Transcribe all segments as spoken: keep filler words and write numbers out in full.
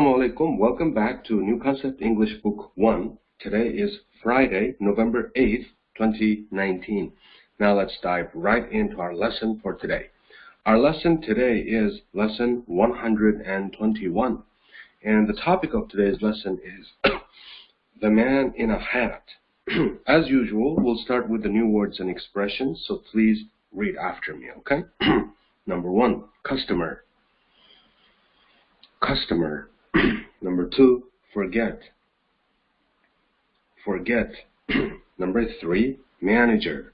Assalamu alaikum. Welcome back to New Concept English Book one. Today is Friday, November eighth, twenty nineteen. Now let's dive right into our lesson for today. Our lesson today is lesson one hundred twenty-one. And the topic of today's lesson is the man in a hat. As usual, we'll start with the new words and expressions, so please read after me, okay? Number one, customer. Customer. Number two, forget. Forget. Number three, manager.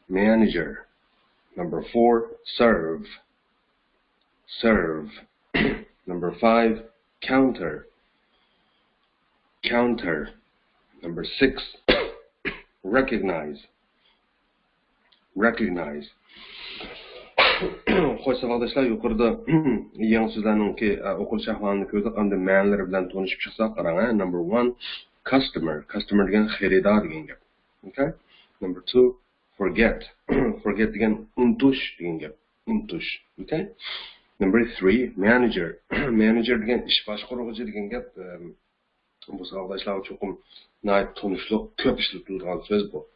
Manager. Number four, serve. Serve. Number five, counter. Counter. Number six, recognize. Recognize. خوش ساۋاقداشلار، يۇقىرىدا يېڭى سۆزلەرنىڭكى ئوقۇلۇش ئەھۋالىنى كۆردۇق. ئەمدى مەنىلىرى بىلەن تونۇشۇپ چىقساق، قاراڭ. Number one, customer. Customer دېگەن خېرىدار دېگەن گەپ. Okay? Number two, forget. Forget دېگەن ئۇنتۇش دېگەن گەپ. ئۇنتۇش. Okay? Number three, manager. Manager دېگەن ئىش باشقۇرغۇچى دېگەن گەپ. بۇ ساۋاقداشلارغا چوقۇم ناھايىتى تونۇشلۇق، كۆپ ئىشلىتىلىدىغان سۆز بۇ.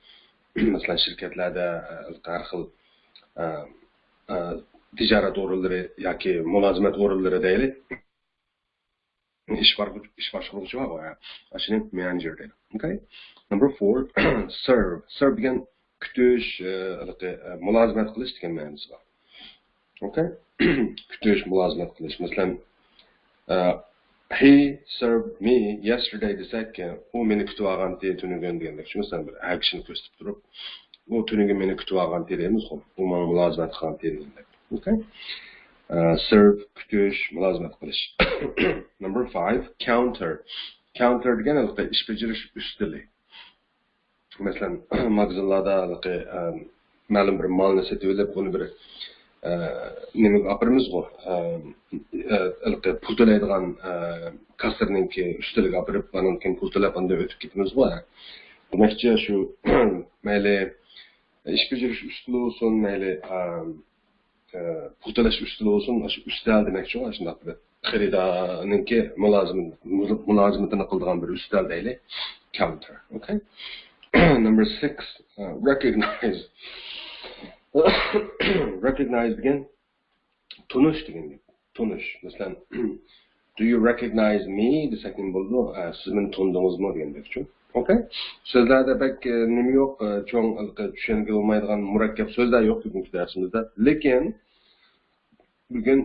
مەسىلەن، شىركەتلەردە، ئە، ھەر خىل، ئە، ئە، تىجارەت ئورۇنلىرى ياكى مۇلازىمەت ئورۇنلىرى دەيلى. ئىش بار، ئىش باشقۇرغۇچى بار، ئاشۇنى manager دەيدۇ. Okay? Number four, serve. Serve دېگەن كۈتۈش، ئە، ھېلىقى، ئە، مۇلازىمەت قىلىش دېگەن مەنىسى بار. Okay? كۈتۈش، مۇلازىمەت قىلىش. مەسىلەن، ئە، he served me yesterday دېسەك، ئۇ مېنى كۈتۈۋالغانتى تۈنۈگۈن دېگەندەك. شۇ مەسىلەن، بىر ئەكشن كۆرسىتىپ تۇرۇپ، ئۇ تۈنۈگۈن مېنى كۈتۈۋالغانتى دەيمىزغۇ. ئۇ ماڭا مۇلازىمەت قىلغانتى دېگەندەك. Okay? ئە، serve، كۈتۈش، مۇلازىمەت قىلىش. Number five, counter. Counter دېگەن ھېلىقى ئىش بېجىرىش ئۈستىلى. مەسىلەن، ماگىزىنلاردا ھېلىقى، ئە، مەلۇم بىر مالنى سېتىۋېلىپ، ئۇنى بىر، ئە، نېمىگە ئاپىرىمىزغۇ؟ ئە، ئە، ھېلىقى پۇل تۆلەيدىغان، ئە، كاسسىرنىڭكى ئۈستىلىگە ئاپىرىپ، ئانان كېيىن پۇل تۆلەپ، ئاندىن ئۆتۈپ كېتىمىزغۇ. دېمەكچى، شۇ، مەيلى ئىش بېجىرىش ئۈستىلى بولسۇن، مەيلى، ئە، ئە، پۇل تۆلەش ئۈستىلى بولسۇن، ئاشۇ ئۈستەل دېمەكچىغۇ، ئاشۇنداق بىر خېرىدارنىڭكى مۇلازىم-، مۇلازىمىتىنى قىلىدىغان بىر ئۈستەل دەيلى. Counter. Okay? Number six, ئە، recognize. Recognize دېگەن تونۇش دېگەن گەپ. تونۇش. مەسىلەن، Do you recognize me دېسەك نېمە بولىدۇ؟ ئە، سىز مېنى تونۇدىڭىزمۇ دېگەندەكچۇ. Okay؟ سۆزلەردە بەك، ئە، نېمە يوق، ئە، چوڭ، ئە، چۈشەنگىلى بولمايدىغان مۇرەككەپ سۆزلەر يوق بۈگۈنكى دەرسىمىزدە. لېكىن بۈگۈن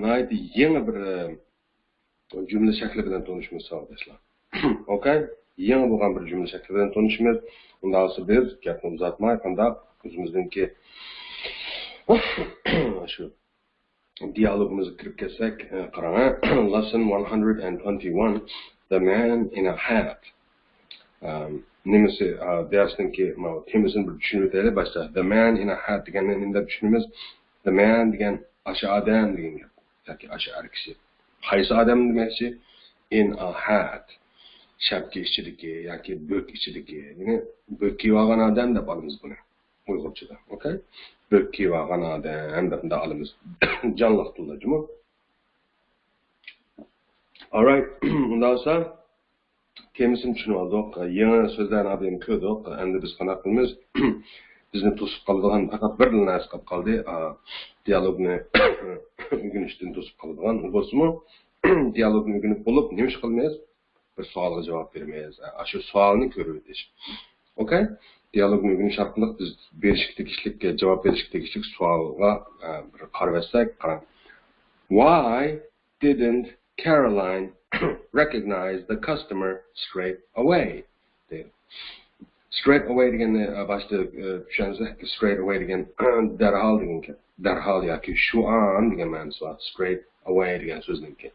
ناھايىتى يېڭى بىر، ئە، جۈملە شەكلى بىلەن تونۇشىمىز، ساۋاقداشلار. Okay؟ يېڭى بولغان بىر جۈملە شەكلى بىلەن تونۇشىمىز. ئۇنداق بولسا بىز گەپنى ئۇزارتماي، قانداق ئۆزىمىزنىڭكى شۇ دىيالوگىمىزغا كىرىپ كەتسەك، ئە، قاراڭ، lesson one hundred twenty-one, The Man in a Hat. ئەم، نېمىسى، ئە، دەرسنىڭكى ماۋۇ تېمىسىنى بىر چۈشىنىۋېتەيلى باشتا. The man in a hat دېگەننى نېمە دەپ چۈشىنىمىز؟ The man دېگەن ئاشۇ ئادەم دېگەن گەپ. ياكى ئاشۇ ئەر كىشى. قايسى ئادەم دېمەكچى؟ In a hat. شەپكە ئىچىدىكى ياكى بۆك ئىچىدىكى. يەنى بۆك كىيىۋالغان ئادەم دەپ ئالىمىز بۇنى. ئۇيغۇرچىدا. Okay؟ بۆك كىيىۋالغان ئادەم دەپ مۇنداق ئالىمىز. جانلىق تىلدا جۇمۇ. Alright. ئۇنداق بولسا تېمىسىنى چۈشىنىۋالدۇق. يېڭى سۆزلەرنى ئابىيەم كۆردۇق. ئەمدى بىز قانداق قىلىمىز؟ بىزنى توسۇپ قالىدىغان پەقەت بىرلا نەرسە قېلىپ قالدى. ئا، دىيالوگنى ئۆگىنىشتىن توسۇپ قالىدىغان. ئۇ بولسىمۇ، دىيالوگنى ئۆگىنىپ بولۇپ نېمە ئىش قىلىمىز؟ بىر سوئالغا جاۋاب بېرىمىز. ئاشۇ سوئالنى كۆرۈۋېتىش. Okay؟ دىيالوگنى ئۆگىنىش ئارقىلىق بىز بېرىشكە تېگىشلىك، جاۋاب بېرىشكە تېگىشلىك سوئالغا، ئە، بىر قارىۋەتسەك، قاراڭ. Why didn't Caroline recognize the customer straight away? دەيدۇ. Straight away دېگەننى، ئە، باشتا، ئە، چۈشەنسەك، straight away دېگەن دەرھال دېگەن گەپ. دەرھال ياكى شۇئان دېگەن مەنىسى بار. Straight away دېگەن سۆزنىڭكى.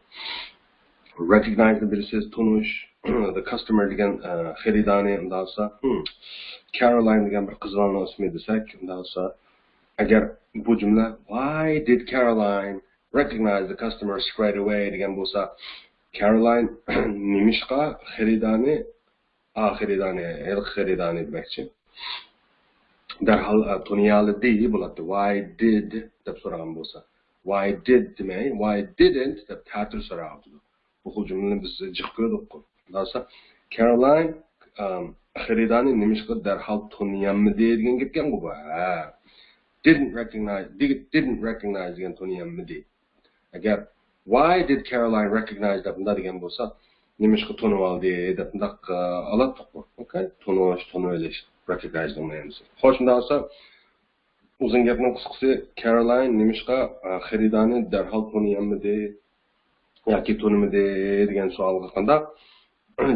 Recognize نى بىلىسىز، تونۇش. The customer دېگەن، ئە، خېرىدارنى، ئۇنداق بولسا، hmm. Caroline دېگەن بىر قىز بالىنىڭ ئىسمى دېسەك، ئۇنداق بولسا، ئەگەر بۇ جۈملە Why did Caroline recognize the customer straight away دېگەن بولسا، كارولين نېمىشقا خېرىدارنى، ئا، خېرىدارنى، ھېلىقى خېرىدارنى دېمەكچى، دەرھال، ئا، تونۇيالىدى بولاتتى. Why did دەپ سورىغان بولسا. Why did دېمەي، why didn't دەپ تەتۈر سوراۋاتىدۇ. بۇ خىل جۈملىنى بىز جىق كۆردۇققۇ. دېسە، كارولين، ئام، خېرىدارنى نېمىشقا دەرھال تونۇيالمىدى دېگەن گەپكەنغۇ بۇ. ھە. Didn't recognize، didn't recognize دېگەن تونۇيالمىدى. ئەگەر why did Caroline recognize دەپ مۇنداق دېگەن بولسا، نېمىشقا تونۇۋالدى دەپ مۇنداق، ئە، ئالاتتۇققۇ. ئوكەي؟ تونۇش، تونۇۋېلىش، recognize نىڭ مەنىسى. خوش، مۇنداق بولسا، ئۇزۇن گەپنىڭ قىسقىسى، كارولين نېمىشقا، ئە، خېرىدارنى دەرھال تونۇيالمىدى ياكى تونۇمىدى دېگەن سوئالغا قانداق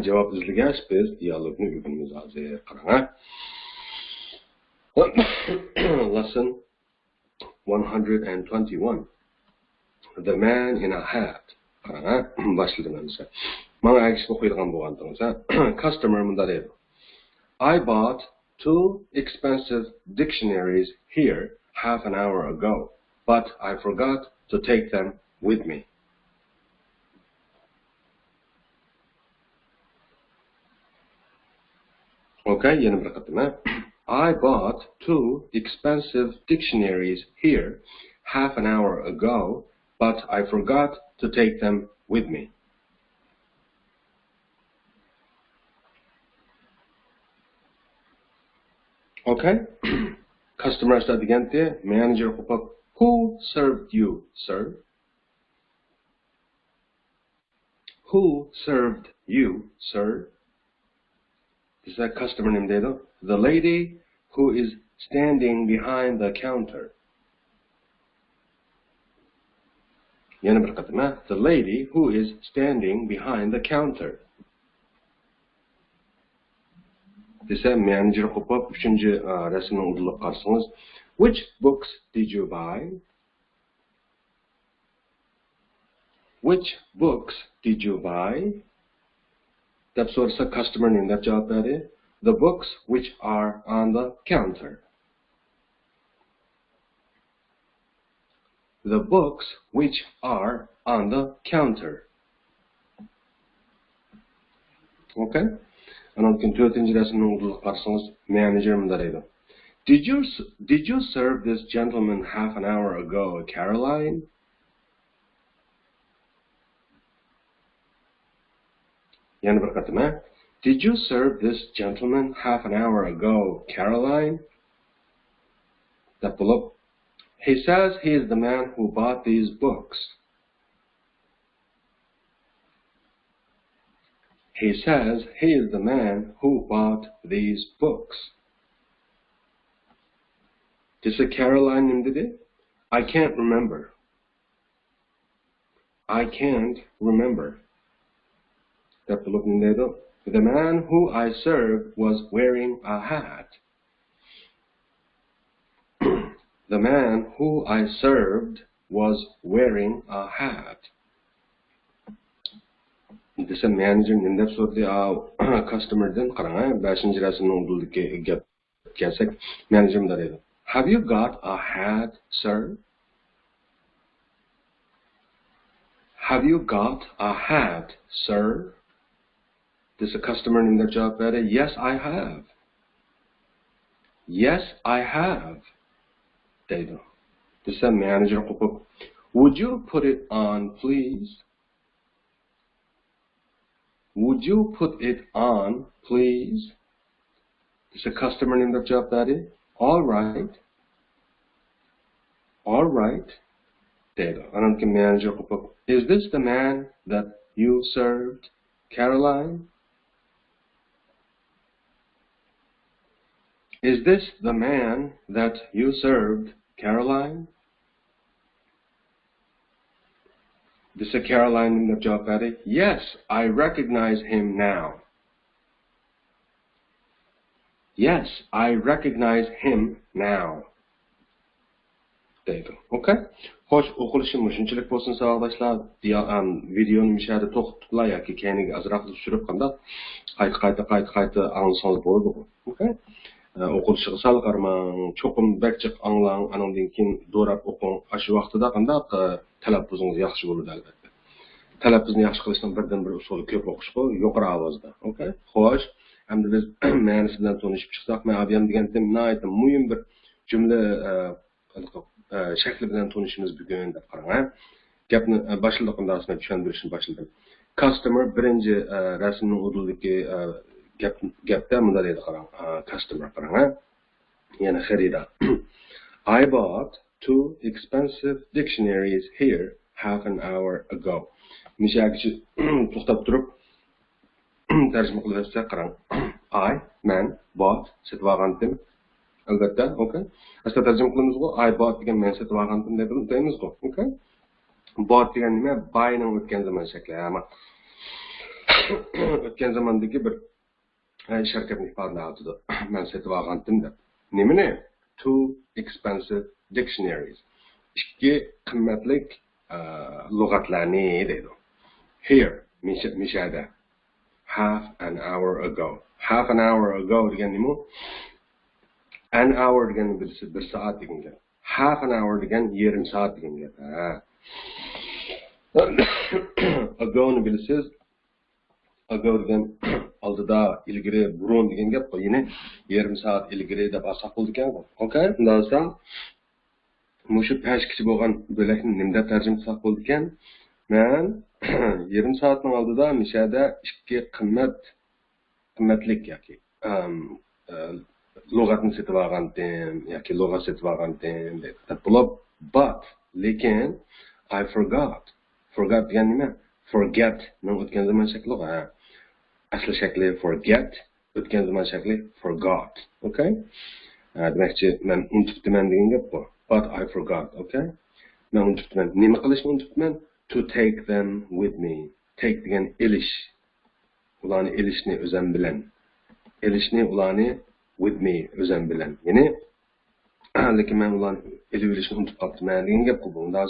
جاۋاب ئىزلىگەچ، بىز دىيالوگنى ئۆگىنىمىز ھازىر. قاراڭ، ھە. Lesson one hundred and twenty-one. The man in a hat. قاراڭ، ھە. باشلىدىم ئەمىسە. ماڭا ئەگىشىپ ئوقۇيدىغان بولغانتىڭىز، ھە. Customer مۇنداق دەيدۇ. I bought two expensive dictionaries here half an hour ago, but I forgot to take them with me. Okay, يەنە بىر قېتىم، ھە. I bought two expensive dictionaries here half an hour ago, but I forgot to take them with me. Okay? Customer دېگەنتى، manager قوپۇپ، Who served you, sir? Who served you, sir? دېسە، customer نېمە دەيدۇ؟ The lady who is standing behind the counter. يەنە بىر قېتىم، ھە؟ The lady who is standing behind the counter. دېسە، manager قوپۇپ، ئۈچىنچى، ئا، رەسىمنىڭ ئۇدۇلىغا قارىسىڭىز، Which books did you buy? Which books did you buy? دەپ سورىسا، customer نېمە دەپ جاۋاب بەردى؟ The books which are on the counter. The books which are on the counter. Okay? ئانان كېيىن تۆتىنچى رەسىمنىڭ ئۇدۇلىغا قارىسىڭىز، manager مۇنداق دەيدۇ. Did you, did you serve this gentleman half an hour ago, Caroline? يەنە بىر قېتىم، ھە؟ Did you serve this gentleman half an hour ago, Caroline? دەپ بولۇپ، He says he is the man who bought these books. He says he is the man who bought these books. دېسە، Caroline نېمە دېدى؟ I can't remember. I can't remember. دەپ بولۇپ نېمە دەيدۇ؟ The man who I served was wearing a hat. The man who I served was wearing a hat. دېسە، manager نېمە دەپ سورىدى؟ ئا، customer دىن. قاراڭ، ھە، بەشىنچى رەسىمنىڭ ئۇدۇلىدىكى گەپ. كەلسەك، manager مۇنداق دەيدۇ. Have you got a hat, sir? Have you got a hat, sir? دېسە، customer نېمە دەپ جاۋاب بەردى؟ Yes, I have. Yes, I have. دەيدۇ. دېسە، manager قوپۇپ، Would you put it on, please? Would you put it on, please? دېسە، customer نېمە دەپ جاۋاب بەردى؟ All right. All right. دەيدۇ. ئانان كېيىن manager قوپۇپ، Is this the man that you served, Caroline? Is this the man that you served, Caroline? دېسە، Caroline نېمە دەپ جاۋاب بەردى؟ Yes, I recognize him now. Yes, I recognize him now. دەيدۇ. Okay. خوش، ئوقۇلۇشى مۇشۇنچىلىك بولسۇن، ساۋاقداشلار. دىيا-، ئەم، ۋىدېئونى مۇشۇ يەردە توختىتىپلا ياكى كەينىگە ئازراق سۈرۈپ قانداق قايتا، قايتا، قايتا، قايتا ئاڭلىسىڭىز بولىدىغۇ. Okay. ئە، ئوقۇلۇشىغا سەل قارىماڭ، چوقۇم بەك جىق ئاڭلاڭ، ئانىڭدىن كېيىن دوراپ ئوقۇڭ. ئاشۇ ۋاقتىدا قانداق، ئە، تەلەپپۇزىڭىز ياخشى بولىدۇ، ئەلۋەتتە. تەلەپپۇزنى ياخشى قىلىشنىڭ بىردىنبىر ئۇسۇلى كۆپ ئوقۇشقۇ، يۇقىرى ئاۋازدا. Okay. خوش، ئەمدى بىز مەنىسى بىلەن تونۇشۇپ چىقساق، مەن ئابىيام دېگەنتىم ناھايىتى مۇھىم بىر جۈملە، ئە، ئە، شەكلى بىلەن تونۇشىمىز بۈگۈن دەپ قاراڭ، ھە. گەپنى، ئە، باشلىدۇق، ئۇنداق بولسا مەن چۈشەندۈرۈشنى باشلىدىم. كاستمېر بىرىنچى، ئە، رەسىمنىڭ ئۇدۇلىدىكى، ئە، گەپ، گەپتە مۇنداق دەيدۇ، قاراڭ. ئە، كاستمېر، قاراڭ، ھە. يەنى خېرىدار. I bought two expensive dictionaries here half an hour ago. مۇشۇ يەرگىچە توختاپ تۇرۇپ، تەرجىمە قىلىۋەتسەك، قاراڭ. I، مەن، bought، سېتىۋالغانتىم. ئەلۋەتتە، ئوكەي. ئەسلى تەرجىمە قىلىمىزغۇ، I bought دېگەن مەن سېتىۋالغانتىم دەيمىزغۇ، ئوكەي. Bought دېگەن نېمە؟ Buy نىڭ ئۆتكەن زامان شەكلى، ئەمما ئۆتكەن زاماندىكى بىر، ئە، ئىش ھەرىكەتنى ئىپادىلەۋاتىدۇ. مەن سېتىۋالغانتىم دەپ. نېمىنى؟ Two expensive dictionaries. ئىككى قىممەتلىك، ئە، لۇغەتلەرنى دەيدۇ. Here، مىشە-، مىشەدە. Half an hour ago. Half an hour ago دېگەن نېمە؟ An hour دېگەن بىر، بىر سائەت دېگەن گەپ. Half an hour دېگەن يېرىم سائەت دېگەن گەپ. ھە. Ago نى بىلىسىز. Ago دېگەن ئالدىدا، ئىلگىرى، بۇرۇن دېگەن گەپقۇ. يەنى يېرىم سائەت ئىلگىرى دەپ ئالساق بولىدىكەنغۇ. ئوكەي، ئۇنداق بولسا مۇشۇ پەشكىچە بولغان بۆلەكنى نېمە دەپ تەرجىمە قىلساق بولىدىكەن؟ مەن يېرىم سائەتنىڭ ئالدىدا مىشەدە ئىككى قىممەت، قىممەتلىك ياكى، ئەم، ئە، لۇغەتنى سېتىۋالغانتىم ياكى لۇغەت سېتىۋالغانتىم دەپ بولۇپ، but، لېكىن، I forgot. Forgot دېگەن نېمە؟ Forget نىڭ ئۆتكەن زامان شەكلىغۇ، ھە. ئەسلى شەكلى forget، ئۆتكەن زامان شەكلى forgot. ئوكەي؟ ھە، دېمەكچى، مەن ئۇنتۇپتىمەن دېگەن گەپ بۇ. But I forgot. ئوكەي؟ مەن ئۇنتۇپتىمەن. نېمە قىلىشنى ئۇنتۇپتىمەن؟ To take them with me. Take دېگەن ئېلىش. ئۇلارنى ئېلىشنى ئۆزەم بىلەن. ئېلىشنى ئۇلارنى with me، ئۆزەم بىلەن. يەنى، لېكىن مەن ئۇلارنى ئېلىۋېلىشنى ئۇنتۇپ قاپتىمەن دېگەن گەپ بۇ. بۇندا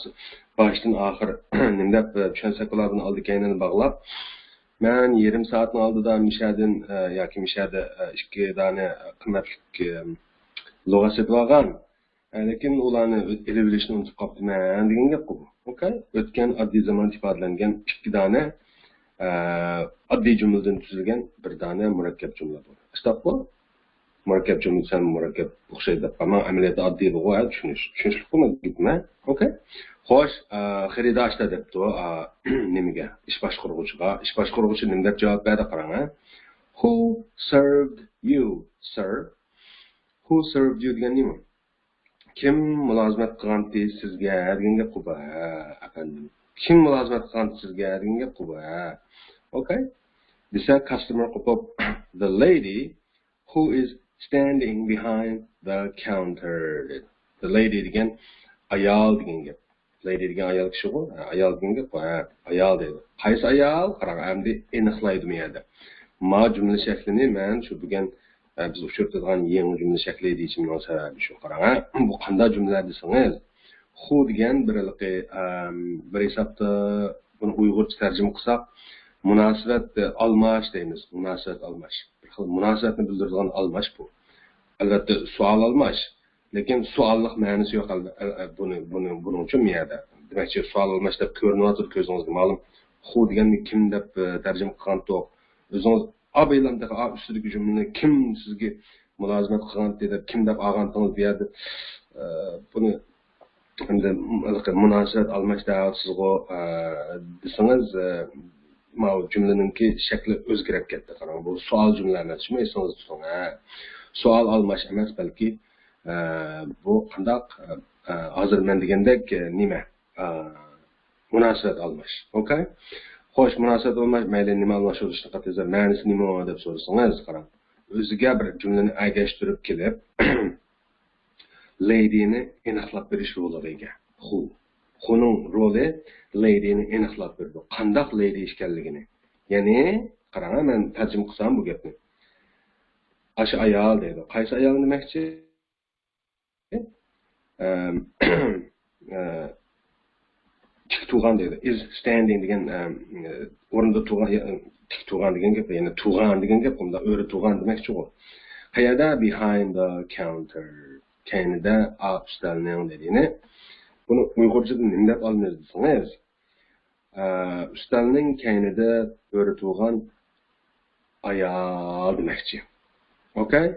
باشتىن ئاخىر نېمە دەپ چۈشەنسەك بولار، بۇنى ئالدى كەينىنى باغلاپ. مەن يېرىم سائەتنىڭ ئالدىدا مىشەدىن، ئە، ياكى مىشەدە، ئە، ئىككى دانە قىممەتلىك، ئە، لۇغەت سېتىۋالغان. ئە، لېكىن ئۇلارنى ئېلىۋېلىشنى ئۇنتۇپ قاپتىمەن دېگەن گەپقۇ بۇ. ئوكەي؟ ئۆتكەن ئاددىي زاماندا ئىپادىلەنگەن ئىككى دانە، ئە، ئاددىي جۈملىدىن تۈزۈلگەن بىر دانە مۇرەككەپ جۈملە بۇ. ئىستاپ بۇ. مۇرەككەپ جۈملە دېسەم مۇرەككەپ ئوخشايدۇ دەپ قالماڭ. ئەمەلىيەتتە ئئاددىيلىغۇ، ھە، چۈشىنىش، چۈشىنىشلىكقۇ مەن گېپىم، ھە؟ ئوكەي. خوش، ئە، خېرىدار ئاشتا دەپتۇ، ئە، نېمىگە؟ ئىش باشقۇرغۇچىغا. ئىش باشقۇرغۇچى نېمە دەپ جاۋاب بەردى، قاراڭ، ھە؟ Who served you, sir? Who served you دېگەن نېمە؟ كىم مۇلازىمەت قىلغانتى سىزگە دېگەن گەپقۇ بۇ، ھە، ئەپەندىم. كىم مۇلازىمەت قىلغانتى سىزگە دېگەن گەپقۇ بۇ، ھە. ئوكەي. دېسە، كاستمېر قوپۇپ، the lady who is standing behind the counter دېدى. The lady دېگەن ئايال دېگەن گەپ. Lady دېگەن ئايال كىشىغۇ. ھە، ئايال دېگەن گەپ. ھە، ئايال دەيدۇ. قايسى ئايال؟ قاراڭ، ئەمدى ئېنىقلايدۇ بۇ يەردە. ما جۈملە شەكلىنى مەن شۇ بۈگۈن، ئە، بىز ئۇچرىتىدىغان يېڭى جۈملە شەكلى دېيىشىمنىڭ سەۋەبى شۇ. قاراڭ، ھە، بۇ قانداق جۈملىلەر دېسىڭىز، خۇ دېگەن بىر ھېلىقى، ئەم، بىر ھېسابتا بۇنى ئۇيغۇرچە تەرجىمە قىلساق، مۇناسىۋەت، ئە، ئالماش دەيمىز. مۇناسىۋەت ئالماش. بىر خىل مۇناسىۋەتنى بىلدۈرىدىغان ئالماش بۇ. ئەلۋەتتە، سوئال ئالماش. لېكىن سوئاللىق مەنىسى يوق، ئەلۋە-، ئە-، ئە، بۇنى، بۇنى، بۇنىڭ ئۈچۈن مۇ يەردە. دېمەكچى، سوئال ئالماش دەپ كۆرۈنۈۋاتىدۇ كۆزىڭىزگە، مەلۇم. خۇ دېگەننى كىم دەپ، ئە، تەرجىمە قىلغانتۇق؟ ئۆزىڭىز ئابىلام تېخى ئا ئۈستىدىكى جۈملىنى كىم سىزگە مۇلازىمەت قىلغانتى دەپ، كىم دەپ ئالغانتىڭىز بۇ يەردە، ئە، بۇنى ئەمدى مۇناسىۋەت ئالماش دەۋاتىسىزغۇ، ئە، دېسىڭىز، ئە، ماۋۇ جۈملىنىڭكى شەكلى ئۆزگىرىپ كەتتى. قاراڭ، بۇ سوئال جۈملە ئەمەس، شۇمۇ ئېسىڭىزدە تۇتۇڭ، ھە. سوئال ئالماش ئەمەس، بەلكى، ئە، بۇ قانداق، ئە، ھازىر مەن دېگەندەك، ئە، نېمە؟ ئە، مۇناسىۋەت ئالماش. ئوكەي؟ خوش، مۇناسىۋەت ئالماش، مەيلى نېمە ئالماش بولۇشىنى قاتىسى، مەنىسى نېمە دەپ سورىسىڭىز، قاراڭ. ئۆزىگە بىر جۈملىنى ئەگەشتۈرۈپ كېلىپ، لەيدىنى ئېنىقلاپ بېرىش رولىغا ئىگە. خۇ. خۇنىڭ رولى لەيدىنى ئېنىقلاپ بېرىدۇ. قانداق لەيدى ئىكەنلىكىنى. يەنى، قاراڭ، مەن تەرجىمە قىلسام بۇ گەپنى. ئاشۇ ئايال دەيدۇ. قايسى ئايال دېمەكچى؟ ئەم، ئە، تىك تۇرغان دەيدۇ. Is standing دېگەن، ئەم، ئورنىدا تۇرغان، يا، تىك تۇرغان دېگەن گەپ، يەنى تۇرغان دېگەن گەپ، ئۇنداق ئۆرە تۇرغان دېمەكچىغۇ. قەيەردە؟ Behind the counter. كەينىدە، ئا، ئۈستەلنىڭ دەيدۇ. يەنى بۇنى ئۇيغۇرچىدا نېمە دەپ ئالىمىز دېسىڭىز، ئە، ئۈستەلنىڭ كەينىدە ئۆرە تۇرغان ئايال دېمەكچى. ئوكەي؟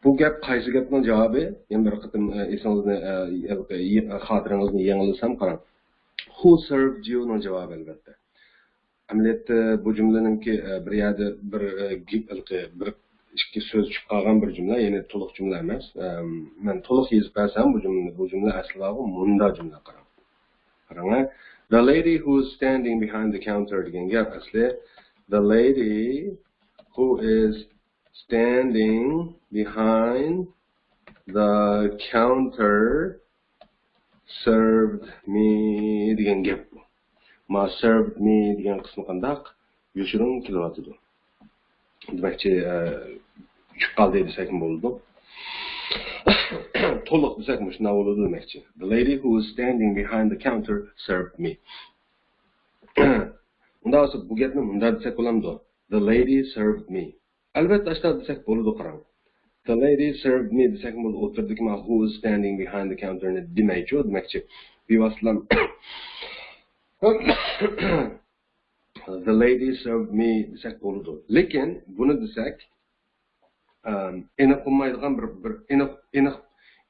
بۇ گەپ قايسى گەپنىڭ جاۋابى؟ يەنە بىر قېتىم، ئە، ئېسىڭىزنى، ئە، ھېلىقى يى-، خاتىرىڭىزنى يېڭىلىسام، قاراڭ. Who served you نىڭ جاۋابى، ئەلۋەتتە. ئەمەلىيەتتە بۇ جۈملىنىڭكى، ئە، بىر يەردە بىر، ئە، گېپ، ھېلىقى بىر ئىككى سۆز چىقىپ قالغان بىر جۈملە، يەنى تولۇق جۈملە ئەمەس. ئەم، مەن تولۇق يېزىپ بەرسەم بۇ جۈملىنى، بۇ جۈملە ئەسلى بارغۇ، مۇنداق جۈملە، قاراڭ. قاراڭ، The lady who's standing behind the counter دېگەن گەپ ئەسلى The lady who is standing behind the counter served me دېگەن گەپ بۇ. ما served me دېگەن قىسمى قانداق؟ يوشۇرۇن كېلىۋاتىدۇ. دېمەكچى، ئە، چۈشۈپ قالدى دېسەكمۇ بولىدۇ. تولۇق دېسەكمۇ شۇنداق بولىدۇ دېمەكچى. The lady who is standing behind the counter served me. ئۇنداق بولسا بۇ گەپنى مۇنداق دېسەك بولامدۇ؟ The lady served me. ئەلۋەتتە، ئاشۇنداق دېسەك بولىدۇ، قاراڭ. The lady served me دېسەكمۇ بولىدۇ. ئوتتۇرىدىكى ما who is standing behind the counter نى دېمەيچۇ، دېمەكچى. بىۋاسىتە The lady served me دېسەك بولىدۇ. لېكىن بۇنى دېسەك، ئەم، ئېنىق بولمايدىغان بىر، بىر ئېنىق، ئېنىق،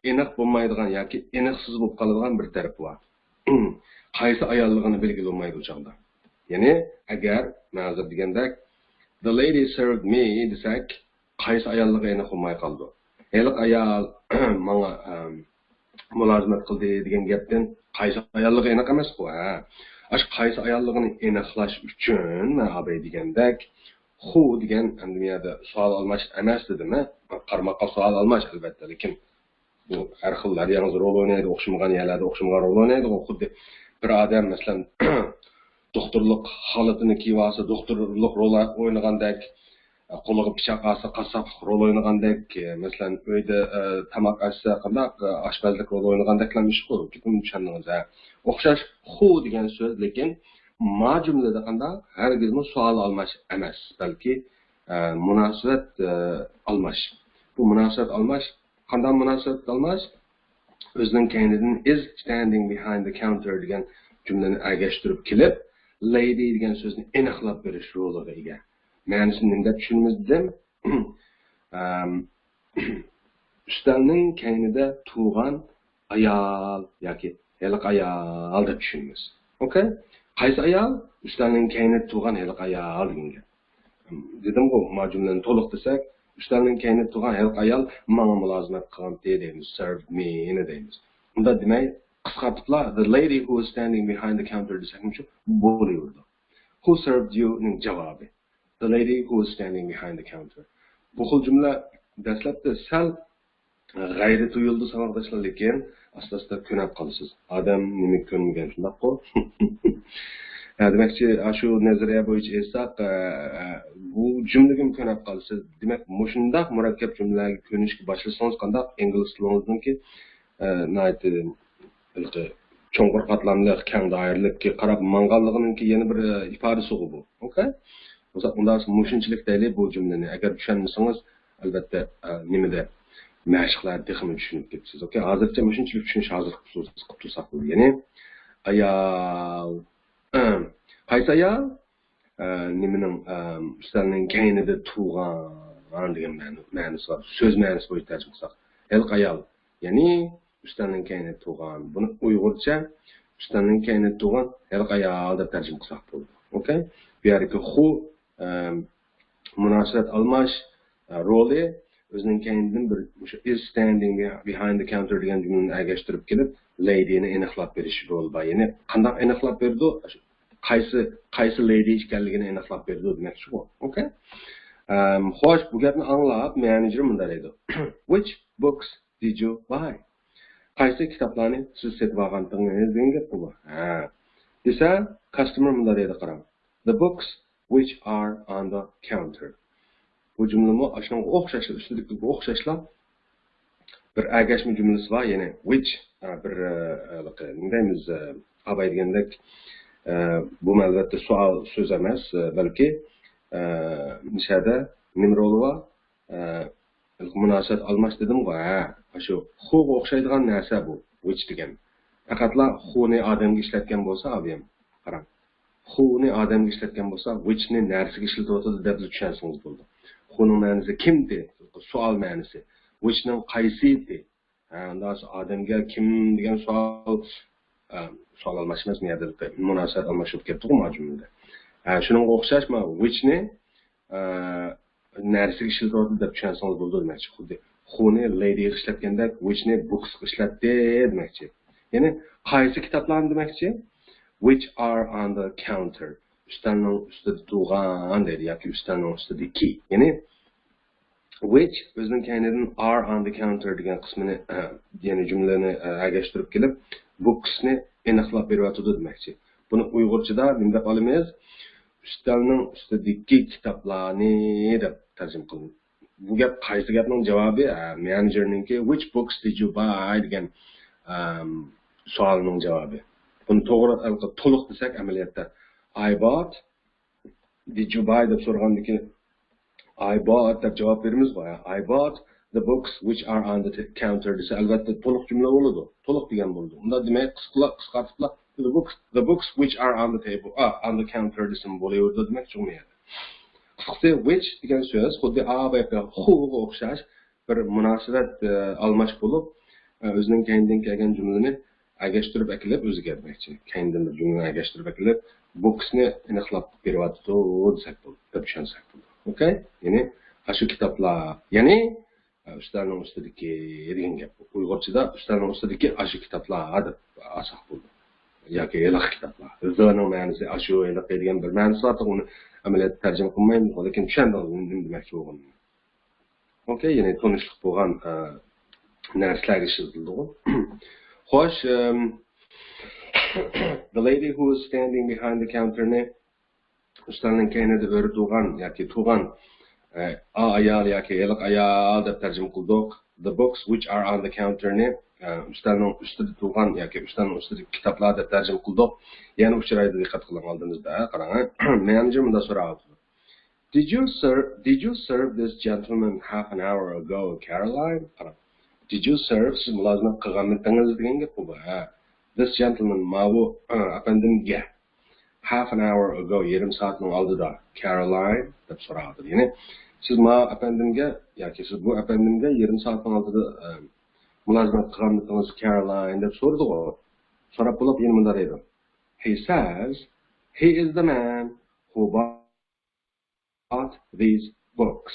ئېنىق بولمايدىغان ياكى ئېنىقسىز بولۇپ قالىدىغان بىر تەرىپى بار. قايسى ئاياللىقىنى بىلگىلى بولمايدۇ ئۇ چاغدا. يەنى، ئەگەر مەن ھازىر دېگەندەك، The lady served me دېسەك، قايسى ئاياللىقى ئېنىق بولماي قالىدۇ. ھېلىقى ئايال ماڭا، ئەم، مۇلازىمەت قىلدى دېگەن گەپتىن قايسى ئاياللىقى ئېنىق ئەمەسقۇ، ھە؟ ئاشۇ قايسى ئاياللىقىنى ئېنىقلاش ئۈچۈن مەن ئاباي دېگەندەك، خۇ دېگەن، ئەمدى بۇ يەردە سوئال ئالماش ئەمەس دېدىم، ھە؟ قارىماققا سوئال ئالماش، ئەلۋەتتە، لېكىن بۇ ھەر خىل، ھەر يەرگە رول ئوينايدۇ، ئوخشىمىغان يەرلەردە ئوخشىمىغان رول ئوينايدۇ. خۇددى بىر ئادەم، مەسىلەن، دوختۇرلۇق خالىتىنى كىيىۋالسا، دوختۇرلۇق رول ئوينىغاندەك، قولىغا پىچاق ئالسا، قاسساپلىق رول ئوينىغاندەك، مەسىلەن، ئۆيدە، ئە، تاماق ئەتسە، قانداق، ئە، ئاشپەزلىك رول ئوينىغاندەكلا ئىشقۇ، گېپىمنى چۈشەندىڭىز، ھە؟ ئوخشاش خۇ دېگەن سۆز، لېكىن ما جۈملىدە قانداق؟ ھەرگىزمۇ سوئال ئالماش ئەمەس، بەلكى، ئە، مۇناسىۋەت، ئە، ئالماش. بۇ مۇناسىۋەت ئالماش، قانداق مۇناسىۋەت ئالماش؟ ئۆزىنىڭ كەينىدىن is standing behind the counter دېگەن جۈملىنى ئەگەشتۈرۈپ كېلىپ، lady دېگەن سۆزنى ئېنىقلاپ بېرىش رولىغا ئىگە. مەنىسىنى نېمە دەپ چۈشىنىمىز دېدىم؟ ئەم، ئۈستەلنىڭ كەينىدە تۇرغان ئايال ياكى ھېلىقى ئايال دەپ چۈشىنىمىز. ئوكەي؟ قايسى ئايال؟ ئۈستەلنىڭ كەينىدە تۇرغان ھېلىقى ئايال دېگەن گەپ. دېدىمغۇ، ما جۈملىنى تولۇق دېسەك، ئۈستەلنىڭ كەينىدە تۇرغان ھېلىقى ئايال ماڭا مۇلازىمەت قىلغانتى دەيمىز، served me نى دەيمىز. ئۇنداق دېمەي، قىسقارتىپلا، the lady who is standing behind the counter دېسەكمۇ بولۇۋېرىدۇ. Who served you نىڭ جاۋابى. The lady who is standing behind the counter. بۇ خىل جۈملە دەسلەپتە سەل غەيرىي تۇيۇلىدۇ، ساۋاقداشلار، لېكىن ئاستا-ئاستا كۆنۈپ قالىسىز. ئادەم نېمىگە كۆنمىگەن، شۇنداققۇ؟ ھە، دېمەكچى، ئاشۇ نەزەرىيە بويىچە ئېيتساق، ئە، ئە، بۇ جۈملىگىمۇ كۆنۈپ قالىسىز. دېمەك، مۇشۇنداق مۇرەككەپ جۈملىلەرگە كۆنۈشكە باشلىسىڭىز، قانداق ئىنگلىز تىلىڭىزنىڭكى، ئە، ناھايىتى ھېلىقى چوڭقۇر قاتلاملىق، كەڭ دائىرىلىككە قاراپ ماڭغانلىقىنىڭكى يەنە بىر، ئە، ئىپادىسىغۇ بۇ. ئوكەي؟ بولسا، ئۇنداق مۇشۇنچىلىك دەيلى بۇ جۈملىنى. ئەگەر چۈشەنمىسىڭىز، ئەلۋەتتە، ئە، نېمىدە، مەشىقلەردە تېخىمۇ چۈشىنىپ كېتىسىز. ئوكەي، ھازىرچە مۇشۇنچىلىك چۈشىنىش ھازىر قىلىپ تۇرساق بولىدۇ. يەنى، ئايال. ئە، قايسى ئايال؟ ئە، نېمىنىڭ، ئە، ئۈستەلنىڭ كەينىدە تۇرغان دېگەن مەنە-، مەنىسى بار. سۆز مەنىسى بويىچە تەرجىمە قىلساق. ھېلىقى ئايال. يەنى، ئۈستەلنىڭ كەينىدە تۇرغان. بۇنى ئۇيغۇرچە ئۈستەلنىڭ كەينىدە تۇرغان ھېلىقى ئايال دەپ تەرجىمە قىلساق بولىدۇ. ئوكەي؟ بۇ يەردىكى خۇ، ئە، مۇناسىۋەت ئالماش، ئە، رولى ئۆزىنىڭ كەينىدىن بىر مۇشۇ is standing behind the counter دېگەن جۈملىنى ئەگەشتۈرۈپ كېلىپ، لەيدىنى ئېنىقلاپ بېرىش رولى بار. يەنى قانداق ئېنىقلاپ بېرىدۇ؟ قايسى، قايسى لەيدى ئىكەنلىكىنى ئېنىقلاپ بېرىدۇ دېمەكچىغۇ. ئوكەي؟ ئەم، خوش، بۇ گەپنى ئاڭلاپ مېنېجېر مۇنداق دەيدۇ. Which books did you buy? قايسى كىتابلارنى سىز سېتىپ ئالغانتىڭىز دېگەن گەپقۇ بۇ. ھە. دېسە، كاستمېر مۇنداق دەيدۇ، قاراڭ. The books which are on the counter. بۇ جۈملىمۇ ئاشۇنىڭغا ئوخشاشلا، ئۈستىدىكىگە ئوخشاشلا بىر ئەگەشمە جۈملىسى بار، يەنى which، ئە، بىر، ئە، ھېلىقى، نېمە دەيمىز، ئە، ئاباي دېگەندەك، ئە، بۇمۇ ئەلۋەتتە سوئال سۆز ئەمەس، ئە، بەلكى، ئە، مۇشەدە نېمە رولى بار؟ ئە، مۇناسىۋەت ئالماش دېدىمغۇ، ھە، ئاشۇ خوغا ئوخشايدىغان نەرسە بۇ، which دېگەن. پەقەتلا خونى ئادەمگە ئىشلەتكەن بولسا، ئابىيەم، قاراڭ. خونى ئادەمگە ئىشلەتكەن بولسا، which نى نەرسىگە ئىشلىتىۋاتىدۇ دەپلا چۈشەنسىڭىز بولىدۇ. خونىڭ مەنىسى كىمدى؟ سوئال مەنىسى. Which نىڭ قايسى؟ ھە، ئۇنداق ئادەمگە كىم دېگەن سوئال، ئە، سوئال ئالماش ئەمەس، مۇناسىۋەت ئالماش بولۇپ كەتتىغۇ ما جۈملىدە. ھە، شۇنىڭغا ئوخشاش ما which نى، ئە، نەرسىگە ئىشلىتىۋاتىدۇ دەپ چۈشەنسىڭىز بولىدۇ دېمەكچى. خۇددى خۇنى لېدىغا ئىشلەتكەندەك، which نى بوكسقا ئىشلەتتى دېمەكچى. يەنى قايسى كىتابلارنى دېمەكچى؟ Which are on the counter. ئۈستەلنىڭ ئۈستىدە تۇرغان دەيدۇ ياكى ئۈستەلنىڭ ئۈستىدىكى. يەنى which ئۆزىنىڭ كەينىدىن are on the counter دېگەن قىسمىنى، ئە، يەنى جۈملىنى، ئە، ئەگەشتۈرۈپ كېلىپ، بوكسنى ئېنىقلاپ بېرىۋاتىدۇ دېمەكچى. بۇنى ئۇيغۇرچىدا نېمە دەپ ئالىمىز؟ ئۈستەلنىڭ ئۈستىدىكى كىتابلارنى دەپ تەرجىمە قىلىنىدۇ. بۇ گەپ قايسى گەپنىڭ جاۋابى؟ ئە، مېنېجېرنىڭكى which books did you buy دېگەن، ئەم، سوئالنىڭ جاۋابى. بۇنى توغرا، تولۇق دېسەك ئەمەلىيەتتە I bought، did you buy دەپ سورىغاندىكى I bought دەپ جاۋاب بېرىمىزغۇ. I bought the books which are on the t- counter دېسە، ئەلۋەتتە تولۇق جۈملە بولىدۇ. تولۇق دېگەن بولىدۇ. ئۇنداق دېمەي، قىسقىلا-، قىسقارتىپلا the books, the books which are on the table، ئا، on the counter دېسىمۇ بولۇۋېرىدۇ دېمەكچى ئۇ يەردە. قىسقىسى، which دېگەن سۆز خۇددى ئا بايىقى خوغا ئوخشاش بىر مۇناسىۋەت، ئە، ئالماش بولۇپ، ئە، ئۆزىنىڭ كەينىدىن كەلگەن جۈملىنى ئەگەشتۈرۈپ ئەكېلىپ ئۆزىگە دېمەكچى. كەينىدىن بىر جۈملىنى ئەگەشتۈرۈپ ئەكېلىپ، بوكسنى ئېنىقلاپ بېرىۋاتىدۇ دېسەك بولىدۇ، دەپ چۈشەنسەك بولىدۇ. ئوكەي؟ يەنى ئاشۇ كىتابلار، يەنى ئۈستەلنىڭ ئۈستىدىكى دېگەن گەپ. ئۇيغۇرچىدا ئۈستەلنىڭ ئۈستىدىكى ئاشۇ كىتابلار دەپ ئالساق بولىدۇ. ياكى ھېلىقى كىتابلار. The نىڭ مەنىسى ئاشۇ، ھېلىقى دېگەن بىر مەنىسى بار، ئۇنى ئەمەلىيەتتە تەرجىمە قىلمايمىز، لېكىن چۈشەندىڭىز نېمە دېمەكچى بولغىنىنى. ئوكەي، يەنى تونۇشلۇق بولغان، ئە، نەرسىلەرگە ئىشلىتىلىدىغۇ. خوش، ئەم، the lady who is standing behind the counter نى ئۈستەلنىڭ كەينىدە ئۆرە تۇرغان ياكى تۇرغان، ئە، ئا ئايال ياكى ھېلىقى ئايال دەپ تەرجىمە قىلدۇق. The books which are on the counter نى، ئە، ئۈستەلنىڭ ئۈستىدە تۇرغان ياكى ئۈستەلنىڭ ئۈستىدىكى كىتابلار دەپ تەرجىمە قىلدۇق. يەنە ئۇچرايدۇ، دىققەت قىلىڭ ئالدىمىزدا، قاراڭ. مېنېجېر مۇنداق سوراۋاتىدۇ. Did you serve, did you serve this gentleman half an hour ago, Caroline? قاراڭ. Did you serve؟ سىز مۇلازىمەت قىلغانمىدىڭىز دېگەن گەپقۇ بۇ، ھە. This gentleman، ماۋۇ، ئە، ئەپەندىمگە. Half an hour ago، يېرىم سائەتنىڭ ئالدىدا، Caroline دەپ سوراۋاتىدۇ. يەنى سىز ماۋۇ ئەپەندىمگە ياكى سىز بۇ ئەپەندىمگە يېرىم سائەتنىڭ ئالدىدا، ئە، مۇلازىمەت قىلغانمىدىڭىز، Caroline دەپ سورىدىغۇ. سوراپ بولۇپ يەنە مۇنداق دەيدۇ. He says he is the man who bought bought these books.